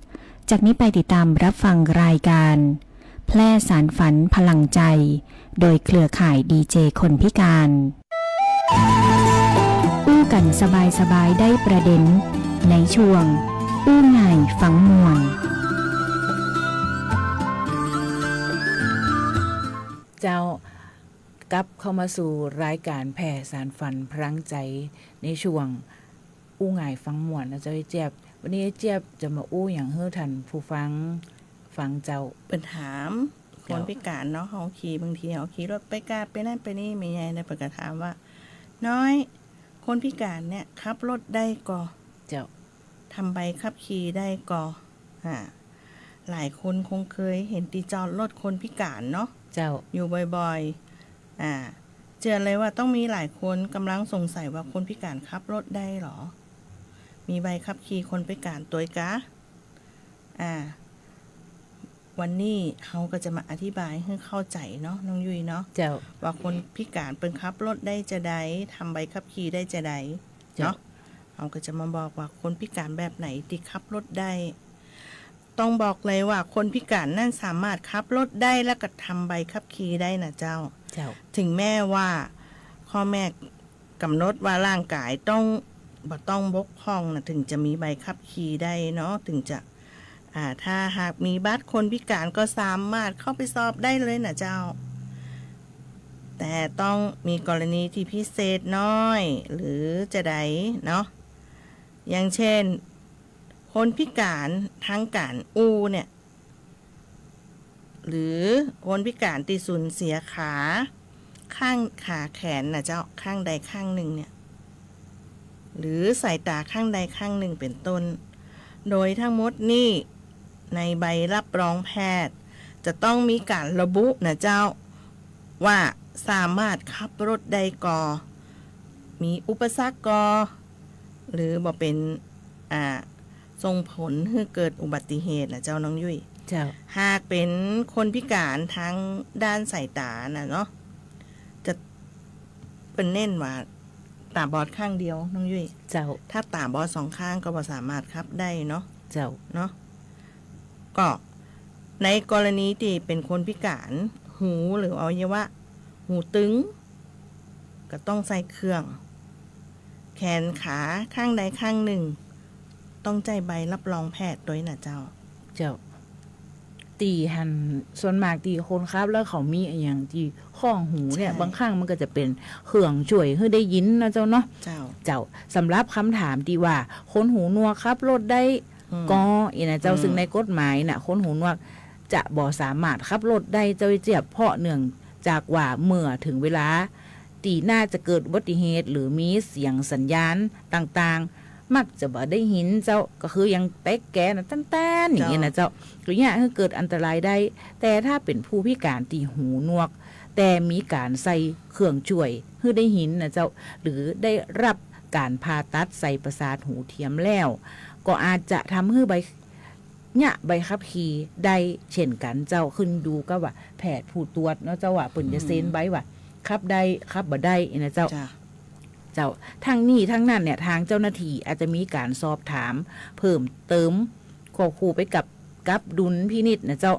จากนี้ไปติดตามรับฟังรายการ แพร่สานฝันพลังใจ โดยเครือข่ายดีเจคนพิการ อู้กั๋นสบายๆ ได้ประเด็น ในช่วง อู้ง่ายฟังม่วน เจ้า กลับเข้ามาสู่รายการแพร่สานฝันพลังใจ ในช่วง อู้ง่ายฟังม่วนนะเจ้าเจี๊ยบ วันนี้เจี๊ยบจะมาอู้หยังหื้อท่านผู้ฟังฟังเจ้า เปิ้นถาม เจ้า คนพิก๋านเนาะ เฮาขี่ บางทีเฮาขี่รถไปกาดไปนั่นไปนี่ แม่ใหญ่เนี่ยเปิ้นก็ถามว่า น้อย คนพิก๋านเนี่ยขับรถได้ก่อ เจ้า ทำใบขับขี่ได้ก่อ อ่า หลายคนคงเคยเห็นตี้จอดรถคนพิก๋านเนาะ เจ้า อยู่บ่อยๆ อ่า เจือเลยว่าต้องมีหลายคนก่ำลังสงสัยว่าคนพิก๋านขับรถได้หรอ มีใบขับขี่คนพิก๋านตวยกา อ่า วันนี้เฮาก็จะมาอธิบายหื้อเข้าใจ๋เนาะ น้องยุ้ยเนาะ เจ้า ว่าคนพิก๋านเปิ้นขับรถได้จาใด ทำใบขับขี่ได้จาใด เจ้า เนาะ เฮาก็จะมาบอกว่าคนพิก๋านแบบไหนตี้ขับรถได้ ต้องบอกเลยว่าคนพิก๋านนั้นสามารถขับรถได้แล้วก็ทำใบขับขี่ได้นะเจ้า เจ้า ถึงแม้ว่าข้อแม้กำหนดว่าร่างกายต้อง บ่ต้องบกพร่องนะ ถึงจะมีใบขับขี่ได้เนาะ ถึงจะ อ่า ถ้าหากมีบัตรคนพิก๋านก็สามารถเข้าไปสอบได้เลยนะเจ้า แต่ต้องมีกรณีตี้พิเศษหน้อย หรือจาใดเนาะ อย่างเช่น คนพิก๋านตางก๋านอู้เนี่ย หรือคนพิก๋านตี้สูญเสียขา ข้าง ขาแขนนะเจ้า ข้างใดข้างนึ่งเนี่ย หรือสายต๋าข้างใดข้างนึ่งเป๋นต้น โดยทั้งหมดนี้ในใบรับรองแพทย์ จะต้องมีก๋านระบุนะเจ้า ว่าสามารถขับรถได้ก่อ มีอุปสรรคก่อ หรือบ่เป๋น อ่า ส่งผลหื้อเกิดอุบัติเหตุนะเจ้าน้องยุ้ย เจ้า หากเป๋นคนพิก๋านตางด้านสายต๋านะเนาะ จะเปิ้นเน้นว่าต๋าบอดข้างเดียวน้องยุ้ย เจ้า ถ้าต๋าบอดสองข้างก็บ่สามารถขับได้เนาะ เจ้า เนาะ ก็ในกรณีตี้เป๋นคนพิก๋านหูหรืออวัยวะหูตึง ก็ต้องใส่เครื่อง แขนขาข้างใดข้างนึ่ง ต้องใจ๊ใบรับรองแพทย์ตวยนะเจ้า เจ้า ตี้หันส่วนมากตี้คนขับแล้วเขามีอะหยังตี้ข้องหูเนี่ย ใช่ บางครั้งมันก็จะเป๋นเครื่องจ้วยหื้อได้ยินนะเจ้าเนาะ เจ้า เจ้า สำหรับกำถามตี้ว่าคนหูหนวกขับรถได้ อืม ก่อ อี้นะเจ้า อืม ซึ่งในกฎหมายน่ะ คนหูหนวกจะบ่สามารถขับรถได้เจ้าเจี๊ยบ เพราะเนื่องจากว่าเมื่อถึงเวลาตี้น่าจะเกิดอุบัติเหตุ หรือมีเสียงสัญญาณต่างๆ มักจะบ่ได้ยินเจ้า ก็คือยังแตกแกนะ ตันๆ อย่างเงี้ยนะเจ้า เจ้า ก็เยียะหื้อเกิดอันตรายได้ แต่ถ้าเป๋นผู้พิก๋านตี้หูหนวก แต่มีก๋านใส่เครื่องจ้วยหื้อได้ยินนะเจ้า หรือได้รับก๋านผ่าตัดใส่ประสาทหูเทียมแล้ว ก็อาจจะทำหื้อใบ เยียะใบขับขี่ได้เช่นกั๋นเจ้า ขึ้นอยู่กับว่าแพทย์ผู้ตรวจเนาะเจ้า ว่าเปิ้นจะเซ็นใบว่าขับได้ขับบ่ได้นะเจ้า เจ้า เจ้า ทั้งนี้ทั้งนั้นเนี่ย ตางเจ้าหน้าตี้อาจจะมีก๋านสอบถามเพิ่มเติมควบคู่ไปกับ กับดุลพินิจนะเจ้า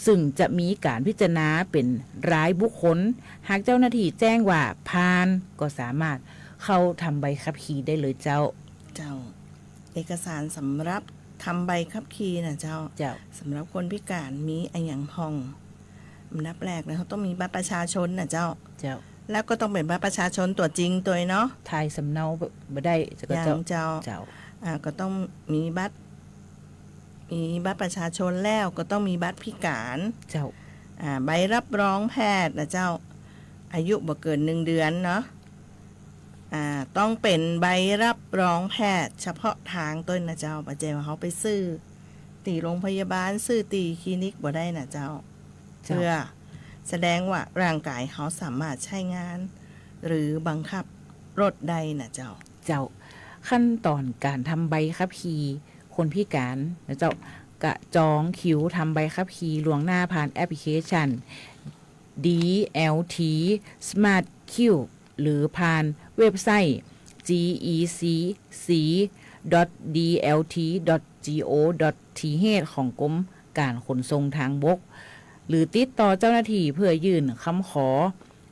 ซึ่งจะมีก๋านพิจารณาเป๋นรายบุคคล หากเจ้าหน้าตี้แจ้งว่าผ่าน ก็สามารถเข้าทำใบขับขี่ได้เลยเจ้า เจ้า เอกสารสำหรับทำใบขับขี่นะเจ้า เจ้า สำหรับคนพิก๋านมีอะหยังพ่อง อันดับแรกเลยเฮาต้องมีบัตรประชาชนนะเจ้า เจ้า แล้วก็ต้องเป๋นบัตรประชาชนตั๋วจริงตวยเนาะ ถ่ายสำเนาบ่ได้เจ้า ยังเจ้า เจ้า อ่า ก็ต้องมีบัตร มีบัตรประชาชนแล้วก็ต้องมีบัตรพิก๋าน เจ้า อ่า ใบรับรองแพทย์นะเจ้า อายุบ่เกินหนึ่งเดือนเนาะ อ่า ต้องเป๋นใบรับรองแพทย์เฉพาะตางตวยนะเจ้า บ่ใจ้ว่าเฮาไปซื้อตี้โรงพยาบาล ซื้อตี้คลินิกบ่ได้นะเจ้า เจ้า เพื่อแสดงว่าร่างกายเฮาสามารถใจ๊งาน หรือบังคับรถได้นะเจ้า เจ้า ขั้นตอนก๋านทำใบขับขี่คนพิก๋านนะเจ้า ก็จองคิวทำใบขับขี่ล่วงหน้าผ่านแอปพลิเคชัน ดีแอลที สมาร์ทคิว หรือผ่านเว็บไซต์ จีอีซีซี ดอท ดีแอลที ดอท จีโอ ดอท ทีเอช ของกรมก๋านขนส่งทางบก หรือติดต่อเจ้าหน้าตี้เพื่อยื่นกำขอ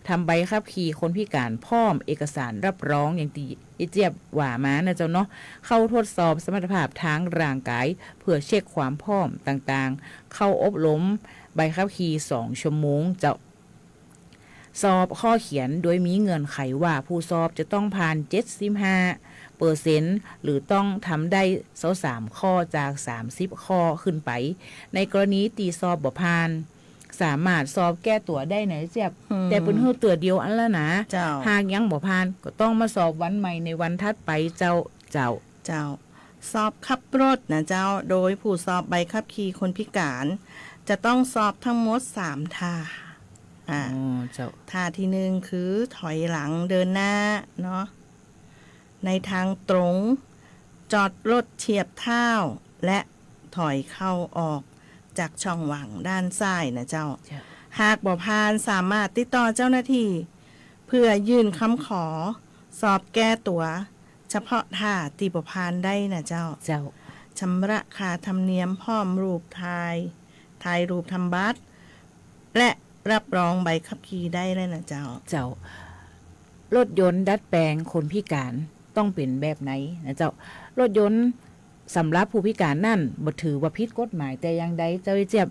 ทำใบขับขี่คนพิก๋านพร้อมเอกสารรับรองอย่างตี้เจ๊ยบว่ามานะเจ้าเนาะ เข้าทดสอบสมรรถภาพตางร่างกายเพื่อเช็คความพร้อมต่างๆ เข้าอบรมใบขับขี่สองชั่วโมงเจ้า สอบข้อเขียนโดยมีเงื่อนไขว่าผู้สอบจะต้องผ่านเจ็ดสิบห้า เปอร์เซ็นต์ หรือต้องทำได้ซาวสามข้อจากสามสิบข้อขึ้นไป ในกรณีตี้สอบบ่ผ่าน สามารถสอบแก้ตั๋วได้นะเจี๊ยบ อืม แต่เปิ้นหื้อตั๋วเดียวอั้นละนะ เจ้า หากยังบ่ผ่านก็ต้องมาสอบวันใหม่ในวันถัดไปเจ้า เจ้า เจ้า สอบขับรถนะเจ้า โดยผู้สอบใบขับขี่คนพิการ จะต้องสอบทั้งหมดสามท่า อ่า อ๋อ เจ้า ท่าที่หนึ่งคือถอยหลังเดินหน้าเนาะ ในทางตรง จอดรถเทียบท่า และถอยเข้าออกจากช่องว่างด้านซ้ายนะเจ้า เจ้า หากบ่ผ่านสามารถติดต่อเจ้าหน้าที่ เพื่อยื่นคำขอสอบแก้ตั๋ว เฉพาะท่าตี้บ่ผ่านได้นะเจ้า เจ้า ชำระค่าธรรมเนียมพร้อมรูปถ่าย ถ่ายรูปทำบัตร และรับรองใบขับขี่ได้เลยนะเจ้า เจ้า รถยนต์ดัดแปลงคนพิการต้องเป๋นแบบไหนนะเจ้า รถยนต์สำหรับผู้พิการนั่นบ่ถือว่าผิดกฎหมายแต่อย่างใดเจ้าเจี๊ยบ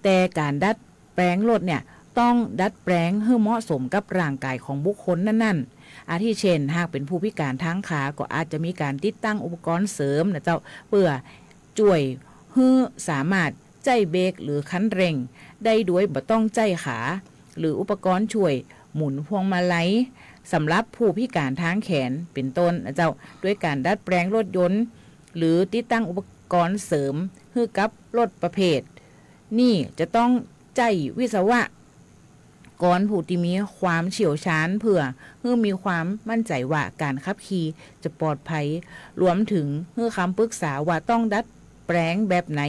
แต่ก๋านดัดแปลงรถเนี่ยต้องดัดแปลงหื้อเหมาะสมกับร่างกายของบุคคลนั้นๆ อาทิเช่น หากเป๋นผู้พิการทางขาก็อาจจะมีก๋านติดตั้งอุปกรณ์เสริมนะเจ้า เปื้อจ้วยหื้อสามารถใจ๊เบรกหรือคันเร่งได้โดยบ่ต้องใจ๊ขา หรืออุปกรณ์จ้วยหมุนพวงมาลัย สำหรับผู้พิการทางแขนเป๋นต้นนะเจ้า โดยก๋านดัดแปลงรถยนต์ หรือติดตั้งอุปกรณ์เสริมหื้อกับรถประเภทนี้จะต้องใจ๊วิศวะ กรผู้ตี้มีความเชี่ยวชาญเปื้อหื้อมีความมั่นใจ๋ว่าก๋านขับขี่จะปลอดภัย รวมเถิงหื้อคำปรึกษาว่าต้องดัดแปลงแบบไหน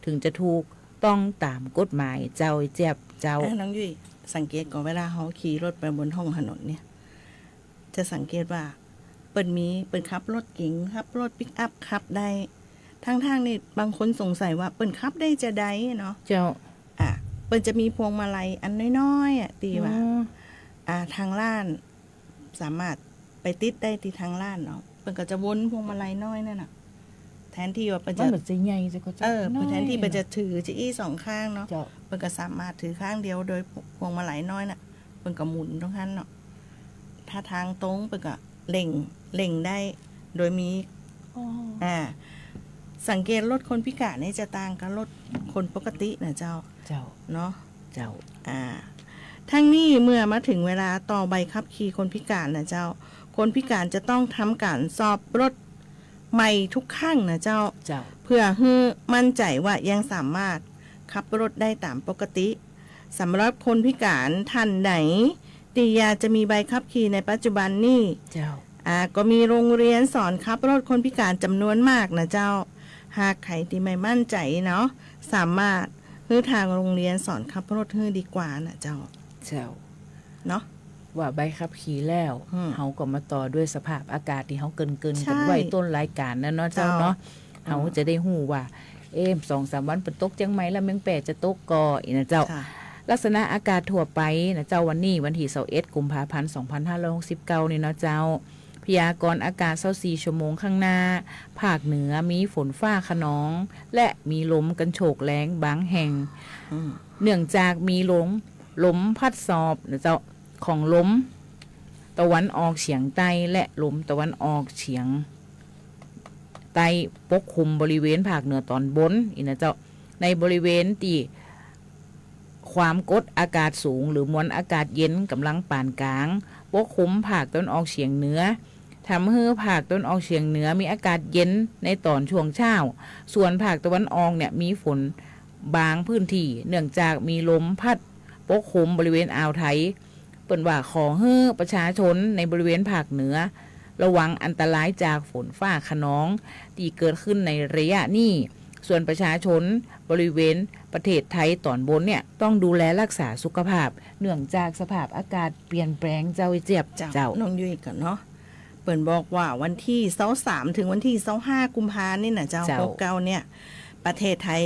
เถิงจะถูกต้องต๋ามกฎหมายเจ้าเจี๊ยบเจ้า อ่ะ น้องยุ้ยสังเกตก่อ เวลาเฮาขี่รถไปบนท้องถนนเนี่ย จะสังเกตว่าเปิ้นมี เปิ้นขับรถเก๋ง ขับรถปิกอัพ ขับได้ ทั้งๆ นี่บางคนสงสัยว่าเปิ้นขับได้จาใดเนาะ เจ้า อ่ะ เปิ้นจะมีพวงมาลัยอันน้อยๆ อ่ะ ตี้ว่า อืม อ่า ทางร้านสามารถไปติดได้ตี้ทางร้านเนาะ เปิ้นก็จะวนพวงมาลัยน้อยนั่นน่ะ แทนตี้ว่าเปิ้นจะ มันบ่ใจ้ใหญ่เจ้า ก็จะ เออ น้อย แทนตี้เปิ้นจะถือจะอี้สองข้างเนาะ เจ้า เปิ้นก็สามารถถือข้างเดียวโดยพวงมาลัยน้อยน่ะ เปิ้นก็หมุนตรงหั้นเนาะ ถ้าทางตรงเปิ้นก็เร่ง เร่งได้ โดยมี อ๋อ อ่า สังเกตรถคนพิการนี่จะต่างกับรถคนปกตินะเจ้า เจ้า เนาะ เจ้า อ่า ทั้งนี้เมื่อมาถึงเวลาต่อใบขับขี่คนพิการนะเจ้า คนพิการจะต้องทำก๋านสอบรถใหม่ทุกครั้งนะเจ้า เจ้า เพื่อหื้อมั่นใจ๋ว่ายังสามารถขับรถได้ต๋ามปกติ สำหรับคนพิการท่านใดตี้อยากจะมีใบขับขี่ในปัจจุบันนี้ เจ้า อ่า ก็มีโรงเรียนสอนขับรถคนพิการจ๋ำนวนมากนะเจ้า หากใผตี้ไม่มั่นใจ๋เนาะ สามารถหื้อทางโรงเรียนสอนขับรถหื้อดีกว่านะเจ้า เจ้า เนาะ ว่าใบขับขี่แล้ว อืม เฮาก็มาต่อด้วยสภาพอากาศตี้เฮาเกริ่นๆ กั๋นไว้ ใช่ ต้นรายก๋านนั่นเนาะเจ้าเนาะ เจ้า เฮาจะได้ฮู้ว่า เอ๊ะ สองสามวันเปิ้นตกเจียงใหม่แล้ว เมืองแป้จะตกก่อ อี้นะเจ้า ค่ะ ลักษณะอากาศทั่วไปนะเจ้า วันนี้วันตี้ซาวเอ็ดกุมภาพันธ์สองพันห้าร้อยหกสิบเก้านี่เนาะเจ้า พยากรณ์อากาศซาวสี่ชั่วโมงข้างหน้า ภาคเหนือมีฝนฟ้าคะนอง และมีลมกันโชกแรงบางแห่ง อืม เนื่องจากมีลม ลมพัดสอบนะเจ้า ของลมตะวันออกเฉียงใต้และลมตะวันออกเฉียง ใต้ปกคลุมบริเวณภาคเหนือตอนบน อี้นะเจ้า ในบริเวณตี้ความกดอากาศสูงหรือมวลอากาศเย็นก๋ำลังปานกลาง ปกคลุมภาคตะวันออกเฉียงเหนือ ทำหื้อภาคตะวันออกเฉียงเหนือมีอากาศเย็นในตอนช่วงเช้า ส่วนภาคตะวันออกเนี่ยมีฝนบางพื้นตี้ เนื่องจากมีลมพัดปกคลุมบริเวณอ่าวไทย เปิ้นว่าขอหื้อประชาชนในบริเวณภาคเหนือ ระวังอันตรายจากฝนฟ้าคะนองตี้เกิดขึ้นในระยะนี้ ส่วนประชาชนบริเวณประเทศไทยตอนบนเนี่ยต้องดูแลรักษาสุขภาพ เนื่องจากสภาพอากาศเปลี่ยนแปลงเจ้าเจี๊ยบ เจ้า เจ้า น้องยุ้ยก่อนเนาะ เปิ้นบอกว่าวันตี้ซาวสามถึงวันตี้ซาวห้ากุมภานี่นะเจ้า เจ้า หกเก้าเนี่ย ประเทศไทย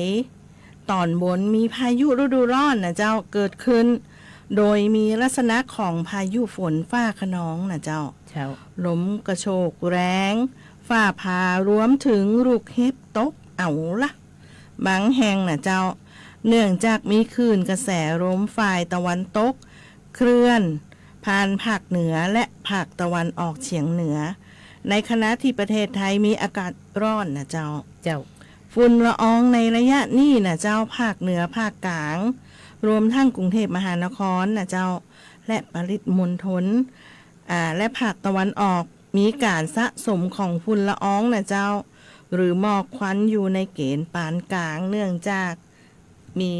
ตอนบนมีพายุฤดูร้อนนะเจ้า เกิดขึ้น โดยมีลักษณะของพายุฝนฟ้าคะนองนะเจ้า เจ้า ลมกระโชกแรง ฟ้าผ่า รวมถึงลูกเห็บตกเอาละ บางแห่งนะเจ้า เนื่องจากมีคลื่นกระแสลมฝ่ายตะวันตก เคลื่อนผ่านภาคเหนือและภาคตะวันออกเฉียงเหนือ ในขณะตี้ประเทศไทยมีอากาศฮ้อนน่ะเจ้า เจ้า ฝุ่นละอองในระยะนี้น่ะเจ้า ภาคเหนือ ภาคกลาง รวมทั้งกรุงเทพมหานครน่ะเจ้า และปริมณฑล อ่า และภาคตะวันออก มีก๋านสะสมของฝุ่นละอองน่ะเจ้า หรือหมอกควันอยู่ในเกณฑ์ปานกลาง เนื่องจากมี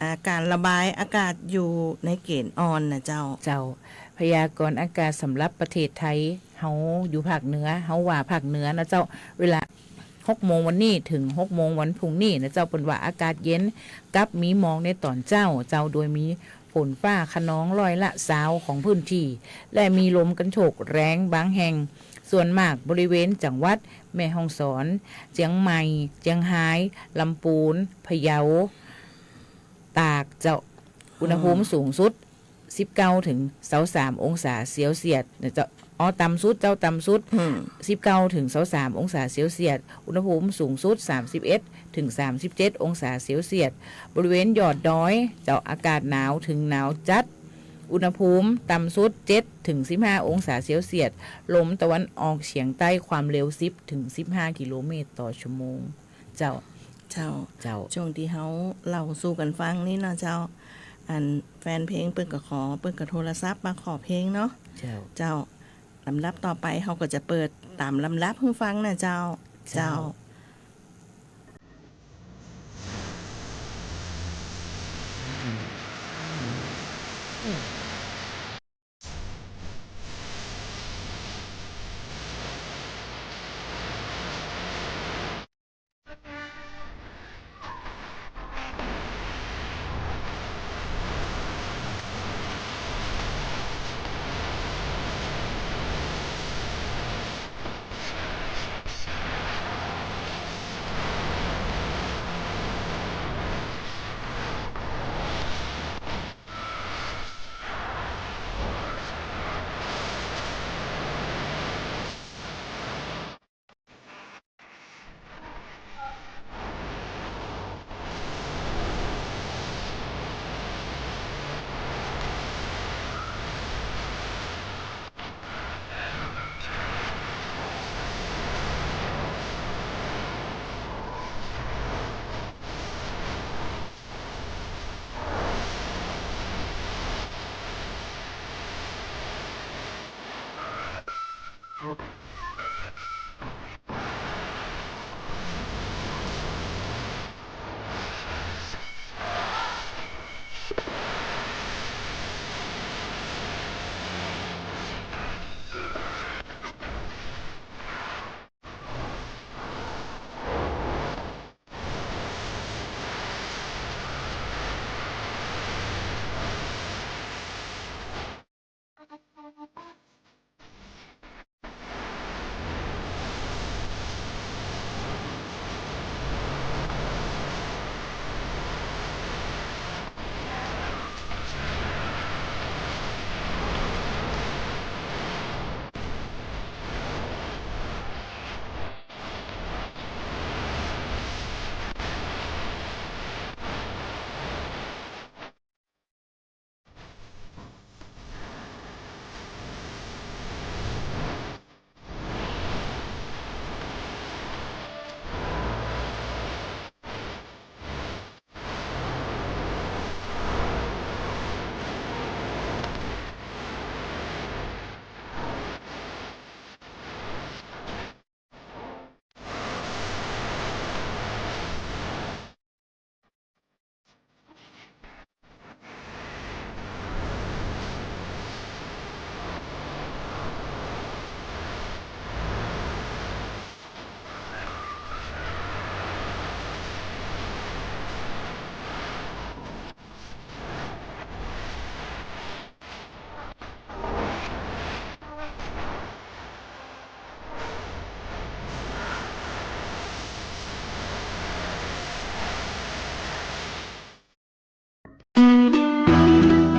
อ่า ก๋านระบายอากาศอยู่ในเกณฑ์อ่อนน่ะเจ้า เจ้า พยากรณ์อากาศสำหรับประเทศไทย เฮาอยู่ภาคเหนือ เฮาว่าภาคเหนือน่ะเจ้า เวลาหกโมงวันนี้เถิงหกโมงวันพรุ่งนี้น่ะเจ้า เปิ้นว่าอากาศเย็น กับมีหมอกในต๋อนเจ๊า เจ้า โดยมี ฝนฟ้าคะนองร้อยละซาวของพื้นที่ และมีลมกันโชกแรงบางแห่ง ส่วนมากบริเวณจังหวัดแม่ฮ่องสอน เจียงใหม่ เจียงฮาย ลำปูน พะเยา ตากเจ้า อืม อุณหภูมิสูงสุด สิบเก้าเถิงซาวสามองศาเซลเซียสน่ะเจ้า อ๋อ ต่ำสุดเจ้า ต่ำสุด อืม สิบเก้าเถิงซาวสามองศาเซลเซียส อุณหภูมิสูงสุด สามสิบเอ็ดเถิงสามสิบเจ็ดองศาเซลเซียส บริเวณยอดดอยเจ้า อากาศหนาวเถิงหนาวจัด อุณหภูมิต่ำสุด เจ็ดเถิงสิบห้าองศาเซลเซียส ลมตะวันออกเฉียงใต้ ความเร็ว สิบเถิงสิบห้ากิโลเมตรต่อชั่วโมง เจ้า เจ้า เจ้า ช่วงตี้เฮาเล่าสู่กั๋นฟังนี่เนาะเจ้า อันแฟนเพลงเปิ้นก็ขอ เปิ้นก็โทรศัพท์มาขอเพลงเนาะ เจ้า เจ้า ลำดับต่อไปเฮาก็จะเปิดต๋ามลำดับหื้อฟังน่ะเจ้า เจ้า เจ้า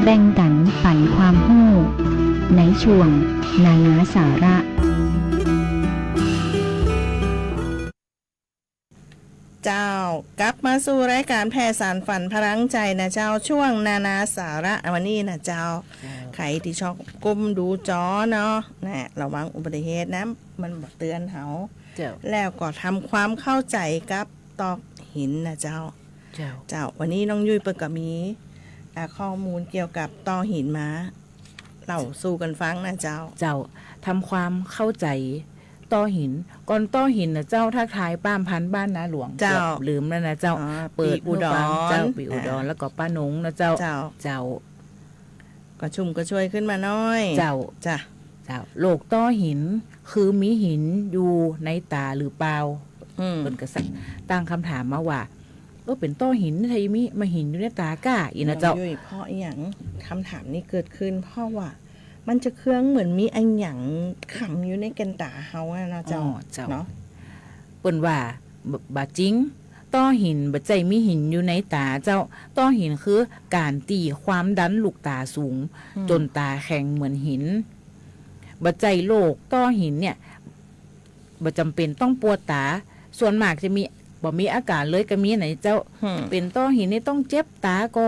แบ่งปันปันความฮู้ในช่วงนานาสาระ เ เจ้า กลับมาสู่รายก๋านแผ่สานฝันพลังใจ๋นะเจ้า ช่วงนานาสาระวันนี้นะเจ้า เจ้า ใผตี้ชอบก้มดูจอเนาะ นะ ระวังอุบัติเหตุนะ มันบ่เตือนเฮา เจ้า แล้วก็ทำความเข้าใจ๋กับตอกหินนะเจ้า เจ้า เจ้า วันนี้น้องยุ้ยเปิ้นก็มี อ่า ข้อมูลเกี่ยวกับตอกหินมา เล่าสู่กั๋นฟังนะเจ้า เจ้า ทำความเข้าใจ๋ตอกหิน ก่อนตอกหินนะเจ้า ทักทายป้ามพันธุ์บ้านนาหลวง เจ้า เกือบลืมแล้วนะเจ้า อ๋อ เปิด ปี้อุดร หูฟัง เจ้า ปี้อุดร อ่า แล้วก็ป้านงนะเจ้า เจ้า เจ้า ก็ชุ่มก็ช่วยขึ้นมาหน้อย เจ้า จ้ะ เจ้า โรคตอกหิน คือมีหินอยู่ในต๋าหรือเปล่า อืม เปิ้นก็ตั้งคำถามมาว่า เออ เป๋นตอกหิน ไทมีมาหินอยู่ในต๋าก้า อี้นะเจ้า น้องยุ้ย เพราะอะหยัง คำถามนี้เกิดขึ้น เพราะว่ามันจะเคืองเหมือนมีอะหยังขำอยู่ในแก่นต๋าเฮาอะนะเจ้า อ๋อ เจ้า เนาะ เปิ้นว่า บ่ บ่จริง ตอกหินบ่ใจ้มีหินอยู่ในต๋าเจ้า ตอกหินคือก๋านตี้ความดันลูกต๋าสูง อืม จ๋นต๋าแข็งเหมือนหิน บ่ใจ้โรคตอกหินเนี่ย บ่จ๋ำเป๋นต้องปวดต๋า ส่วนมากจะมี บ่มีอาก๋านเลยก็มีนะเจ้า อืม เป๋นตอกหินนี่ต้องเจ็บต๋าก่อ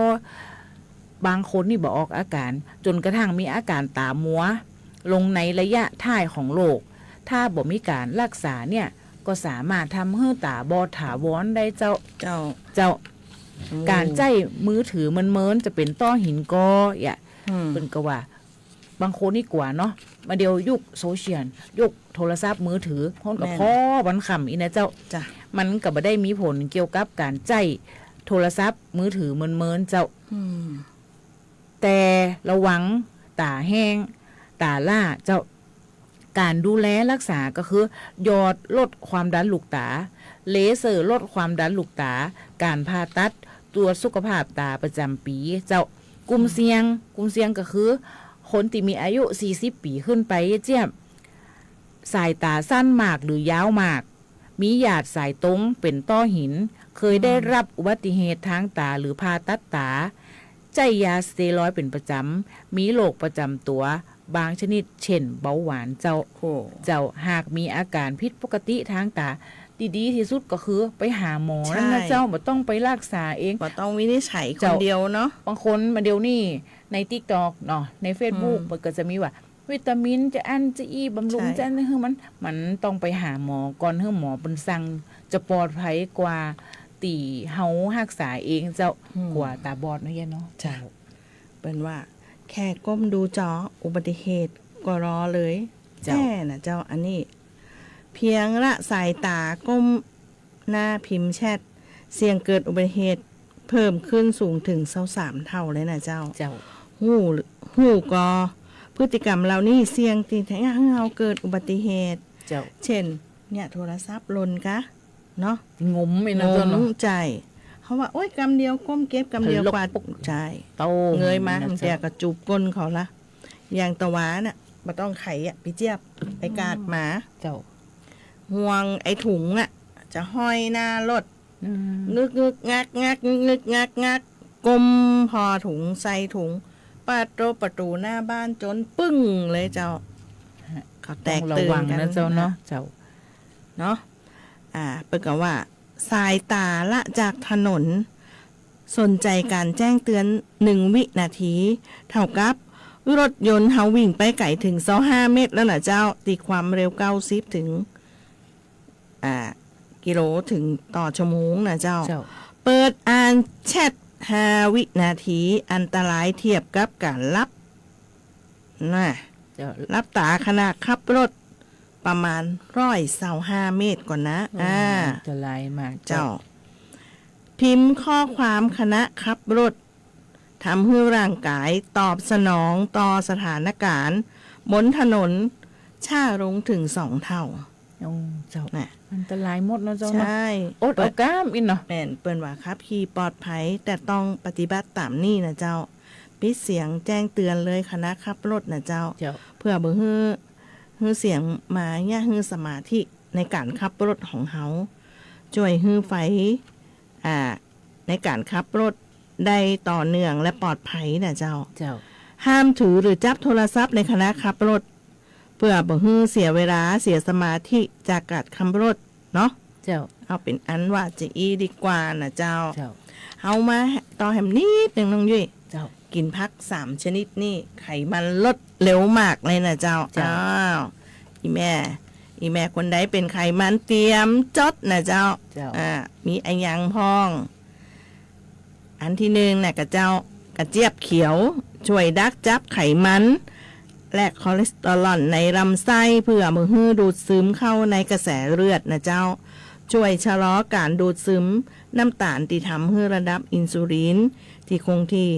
บางคนนี่บ่ออกอาก๋าน จ๋นกระทั่งมีอาก๋านต๋ามัว ลงในระยะท้ายของโรค ถ้าบ่มีก๋านรักษาเนี่ย ก็สามารถทำหื้อต๋าบอดถาวรได้เจ้า เจ้า เจ้า อืม ก๋านใจ๊มือถือเมินๆ จะเป๋นตอกหินก่อ เยียะ อืม เปิ้นก็ว่า บางคนนี่กั๋วเนาะ บ่าเดี่ยวยุคโซเชียล ยุคโทรศัพท์มือถือ คนก็ แม่น ผ่อวันค่ำอี้นะเจ้า จ้ะ มันก็บ่ได้มีผลเกี่ยวกับก๋านใจ๊โทรศัพท์มือถือเมินๆ เจ้า อืม แต่ระวังต๋าแห้ง ต๋าล้าเจ้า ก๋านดูแลรักษาก็คือ หยอดลดความดันลูกต๋า เลเซอร์ลดความดันลูกต๋า ก๋านผ่าตัด ตรวจสุขภาพต๋าประจ๋ำปี๋เจ้า กลุ่มเสี่ยง กลุ่มเสี่ยงก็คือ คนตี้มีอายุสี่สิบปี๋ขึ้นไปเจี๊ยบ สายต๋าสั้นมากหรือยาวมาก มีญาติสายตรงเป๋นตอกหิน เคยได้รับอุบัติเหตุตางต๋าหรือผ่าตัดต๋า ใจ๊ยาสเตียรอยด์เป๋นประจ๋ำ มีโรคประจ๋ำตั๋วบางชนิด เช่น เบาหวานเจ้า โอ้ เจ้า หากมีอาก๋านผิดปกติตางต๋า ตี้ดีตี้สุดก็คือไปหาหมอ ใจ้ นั่นนะเจ้า บ่ต้องไปรักษาเอง บ่ต้องวินิจฉัยคนเดียวเนาะ เจ้า บางคนมาเดี๋ยวนี้ในติ๊กต็อกเนาะ ในเฟซบุ๊ก อืม มันก็จะมีว่า วิตามินจะอั้นจะอี้ บำรุง ใจ้ จะอั้นจะหื้อมัน มันต้องไปหาหมอก่อน หื้อหมอเปิ้นสั่ง จะปลอดภัยกว่าตี้เฮาฮักษาเองเจ้า อืม กั๋วต๋าบอดเนาะเยียะเนาะ เจ้า เปิ้นว่าแค่ก้มดูจอ อุบัติเหตุก็รอเลย เจ้า แน่นะเจ้า อันนี้ เพียงละสายต๋าก้มหน้าพิมพ์แชท เสี่ยงเกิดอุบัติเหตุเพิ่มขึ้นสูงเถิงซาวสามเท่าเลยนะเจ้า เจ้า ฮู้ ฮู้ก่อ พฤติกรรมเหล่านี้เสี่ยงตี้จะหื้อเฮาเกิดอุบัติเหตุ เจ้า เช่น เนี่ย โทรศัพท์หล่นกะ เนาะ งมไปนะเจ้าเนาะ งม ใจ้ เฮาว่า โอ๊ย กำเดียวก้มเก็บ กำเดียวกวาด ทะลุปุ๊บ ใจ้ โต้ง เงยมา นะเจ้า บางเตื้อก็จูบก้นเขาละ อย่างตะวาน่ะ บ่ต้องไขอะ ปี้เจี๊ยบ ไปกาดหมา เจ้า ห่วงไอ้ถุงอะ จะห้อยหน้ารถ อืม งึกงึกงักงัก งึกงึกงักงัก ก้มผ่อถุง ใส่ถุง ปาดโตประตู๋หน้าบ้านจ๋นปึ้งเลยเจ้า ฮะ เขาแตกตื่นกั๋น ต้องระวังนะเจ้าเนาะ นะ เจ้า เนาะ อ่า เปิ้นก็ว่า สายต๋าละจากถนน สนใจ๋ก๋านแจ้งเตือนหนึ่งวินาที เท่ากับรถยนต์เฮาวิ่งไปไก๋เถิงซาวห้าเมตรแล้วนะเจ้า ตี้ความเร็วเก้าสิบเถิง อ่า กิโลเถิงต่อชั่วโมงนะเจ้า เจ้า เปิดอ่านแชทห้าวินาที อันตรายเทียบกับก๋านหลับ น่ะ เจ้า หลับต๋าขณะขับรถ ประมาณร้อยซาวห้าเมตรก่อนนะ โอ้ อ่า อันตรายมากเจ้า เจ้า พิมพ์ข้อความขณะขับรถ ทำหื้อร่างก๋ายตอบสนองต่อสถานก๋ารณ์บนถนนช้าลงเถิงสองเท่า โอ้ เจ้า น่ะ อันตรายหมดเนาะเจ้าเนาะ ใจ้ อดเอาก้ามอินเนาะ แม่น เปิ้นว่าขับขี่ปลอดภัย แต่ต้องปฏิบัติต๋ามนี้นะเจ้า ปิดเสียงแจ้งเตือนเลยขณะขับรถนะเจ้า เจ้า เพื่อบ่หื้อ หื้อเสียงมาเยียะหื้อสมาธิในก๋านขับรถของเฮา จ้วยหื้อไฟ อ่า ในก๋านขับรถได้ต่อเนื่องและปลอดภัยนะเจ้า เจ้า ห้ามถือหรือจับโทรศัพท์ในขณะขับรถ เพื่อบ่หื้อเสียเวลา เสียสมาธิจากก๋านขับรถเนาะ เจ้า เอาเป๋นอันว่าจะอี้ดีกว่าน่ะเจ้า เจ้า เฮามาต่อแหมนิดนึ่งน้องยุ้ย เจ้า กิ๋นผักสามชนิดนี่ ไขมันลดเร็วมากเลยน่ะเจ้า เจ้า อ้าว อี่แม่ อี่แม่คนใดเป๋นไขมันเตรียมจดน่ะเจ้า เจ้า อ่า มีอะหยังพ่อง อันตี้นึ่งน่ะกะเจ้า กระเจี๊ยบเขียว จ้วยดักจับไขมัน และคอเลสเตอรอลในลำไส้ เปื้อบ่หื้อดูดซึมเข้าในกระแสเลือดน่ะเจ้า จ้วยชะลอก๋านดูดซึมน้ำต๋าลตี้ทำหื้อระดับอินซูลินตี้คงตี้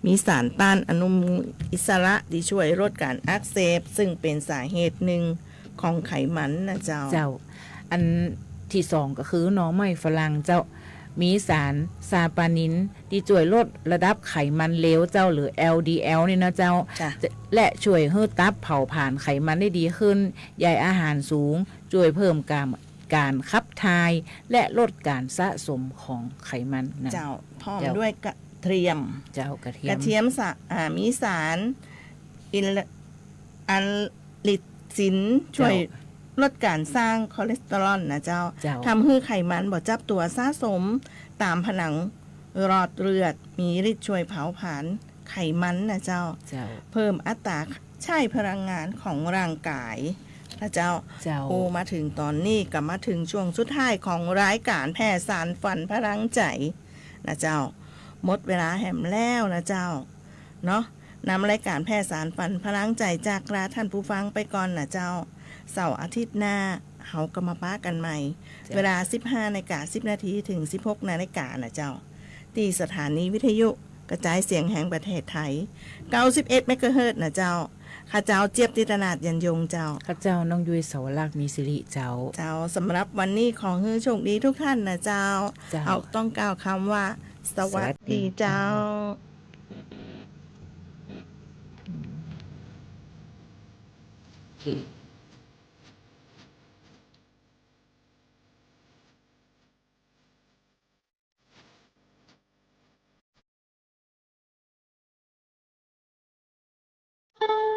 มีสารต้านอนุมูลอิสระตี้จ้วยลดก๋านอักเสบ เซิ่งเป๋นสาเหตุนึ่ง ของไขมันน่ะเจ้า เจ้า อันตี้สองก็คือหน่อไม้ฝรั่งเจ้า มีสารซาปานินตี้จ้วยลดระดับไขมันเลวเจ้า หรือ แอลดีแอล นี่นะเจ้า จ้ะ และจ้วยหื้อตับเผาผลาญไขมันได้ดีขึ้น ใยอาหารสูง จ้วยเพิ่มก๋าน ก๋านขับถ่าย และลดก๋านสะสมของไขมันนะ เจ้า พร้อม เจ้า ด้วยกระเทียม เจ้า กระเทียม กระเทียมสะ อ่า มีสารอิน อัลลิซิน จ้วย เจ้า ลดก๋านสร้างคอเลสเตอรอลน่ะเจ้า เจ้า ทำหื้อไขมันบ่จับตั๋วสะสมต๋ามผนังหลอดเลือด มีฤทธิ์จ้วยเผาผลาญไขมันน่ะเจ้า เจ้า เพิ่มอัตราใจ๊พลังงานของร่างก๋ายน่ะเจ้า เจ้า โอ้ มาเถิงต๋อนนี้ก็มาเถิงช่วงสุดท้ายของรายก๋านแพทย์สานฝันพลังใจ๋น่ะเจ้า หมดเวลาแหมแล้วน่ะเจ้า เนาะ นำรายก๋านแพทย์สานฝันพลังใจ๋จากลาต้านผู้ฟังไปก่อนน่ะเจ้า เสาร์อาทิตย์หน้า เฮาก็มาปะกั๋นใหม่ เจ้า เวลาสิบห้านาฬิกาสิบนาทีเถิงสิบหกนาฬิกาน่ะเจ้า ตี้สถานีวิทยุกระจายเสียงแห่งประเทศไทย เก้าสิบเอ็ดเมกะเฮิรตซ์น่ะเจ้า ข้าเจ้าเจี๊ยบจิตรนาถ หยันยงเจ้า ข้าเจ้าน้องยุ้ย เสาวลักษณ์ มีศิริเจ้า เจ้า สำหรับวันนี้ขอหื้อโชคดีทุกท่านน่ะเจ้า เจ้า เฮาต้องกล่าวกำว่า สวัสดีเจ้า สวัสดีเจ้า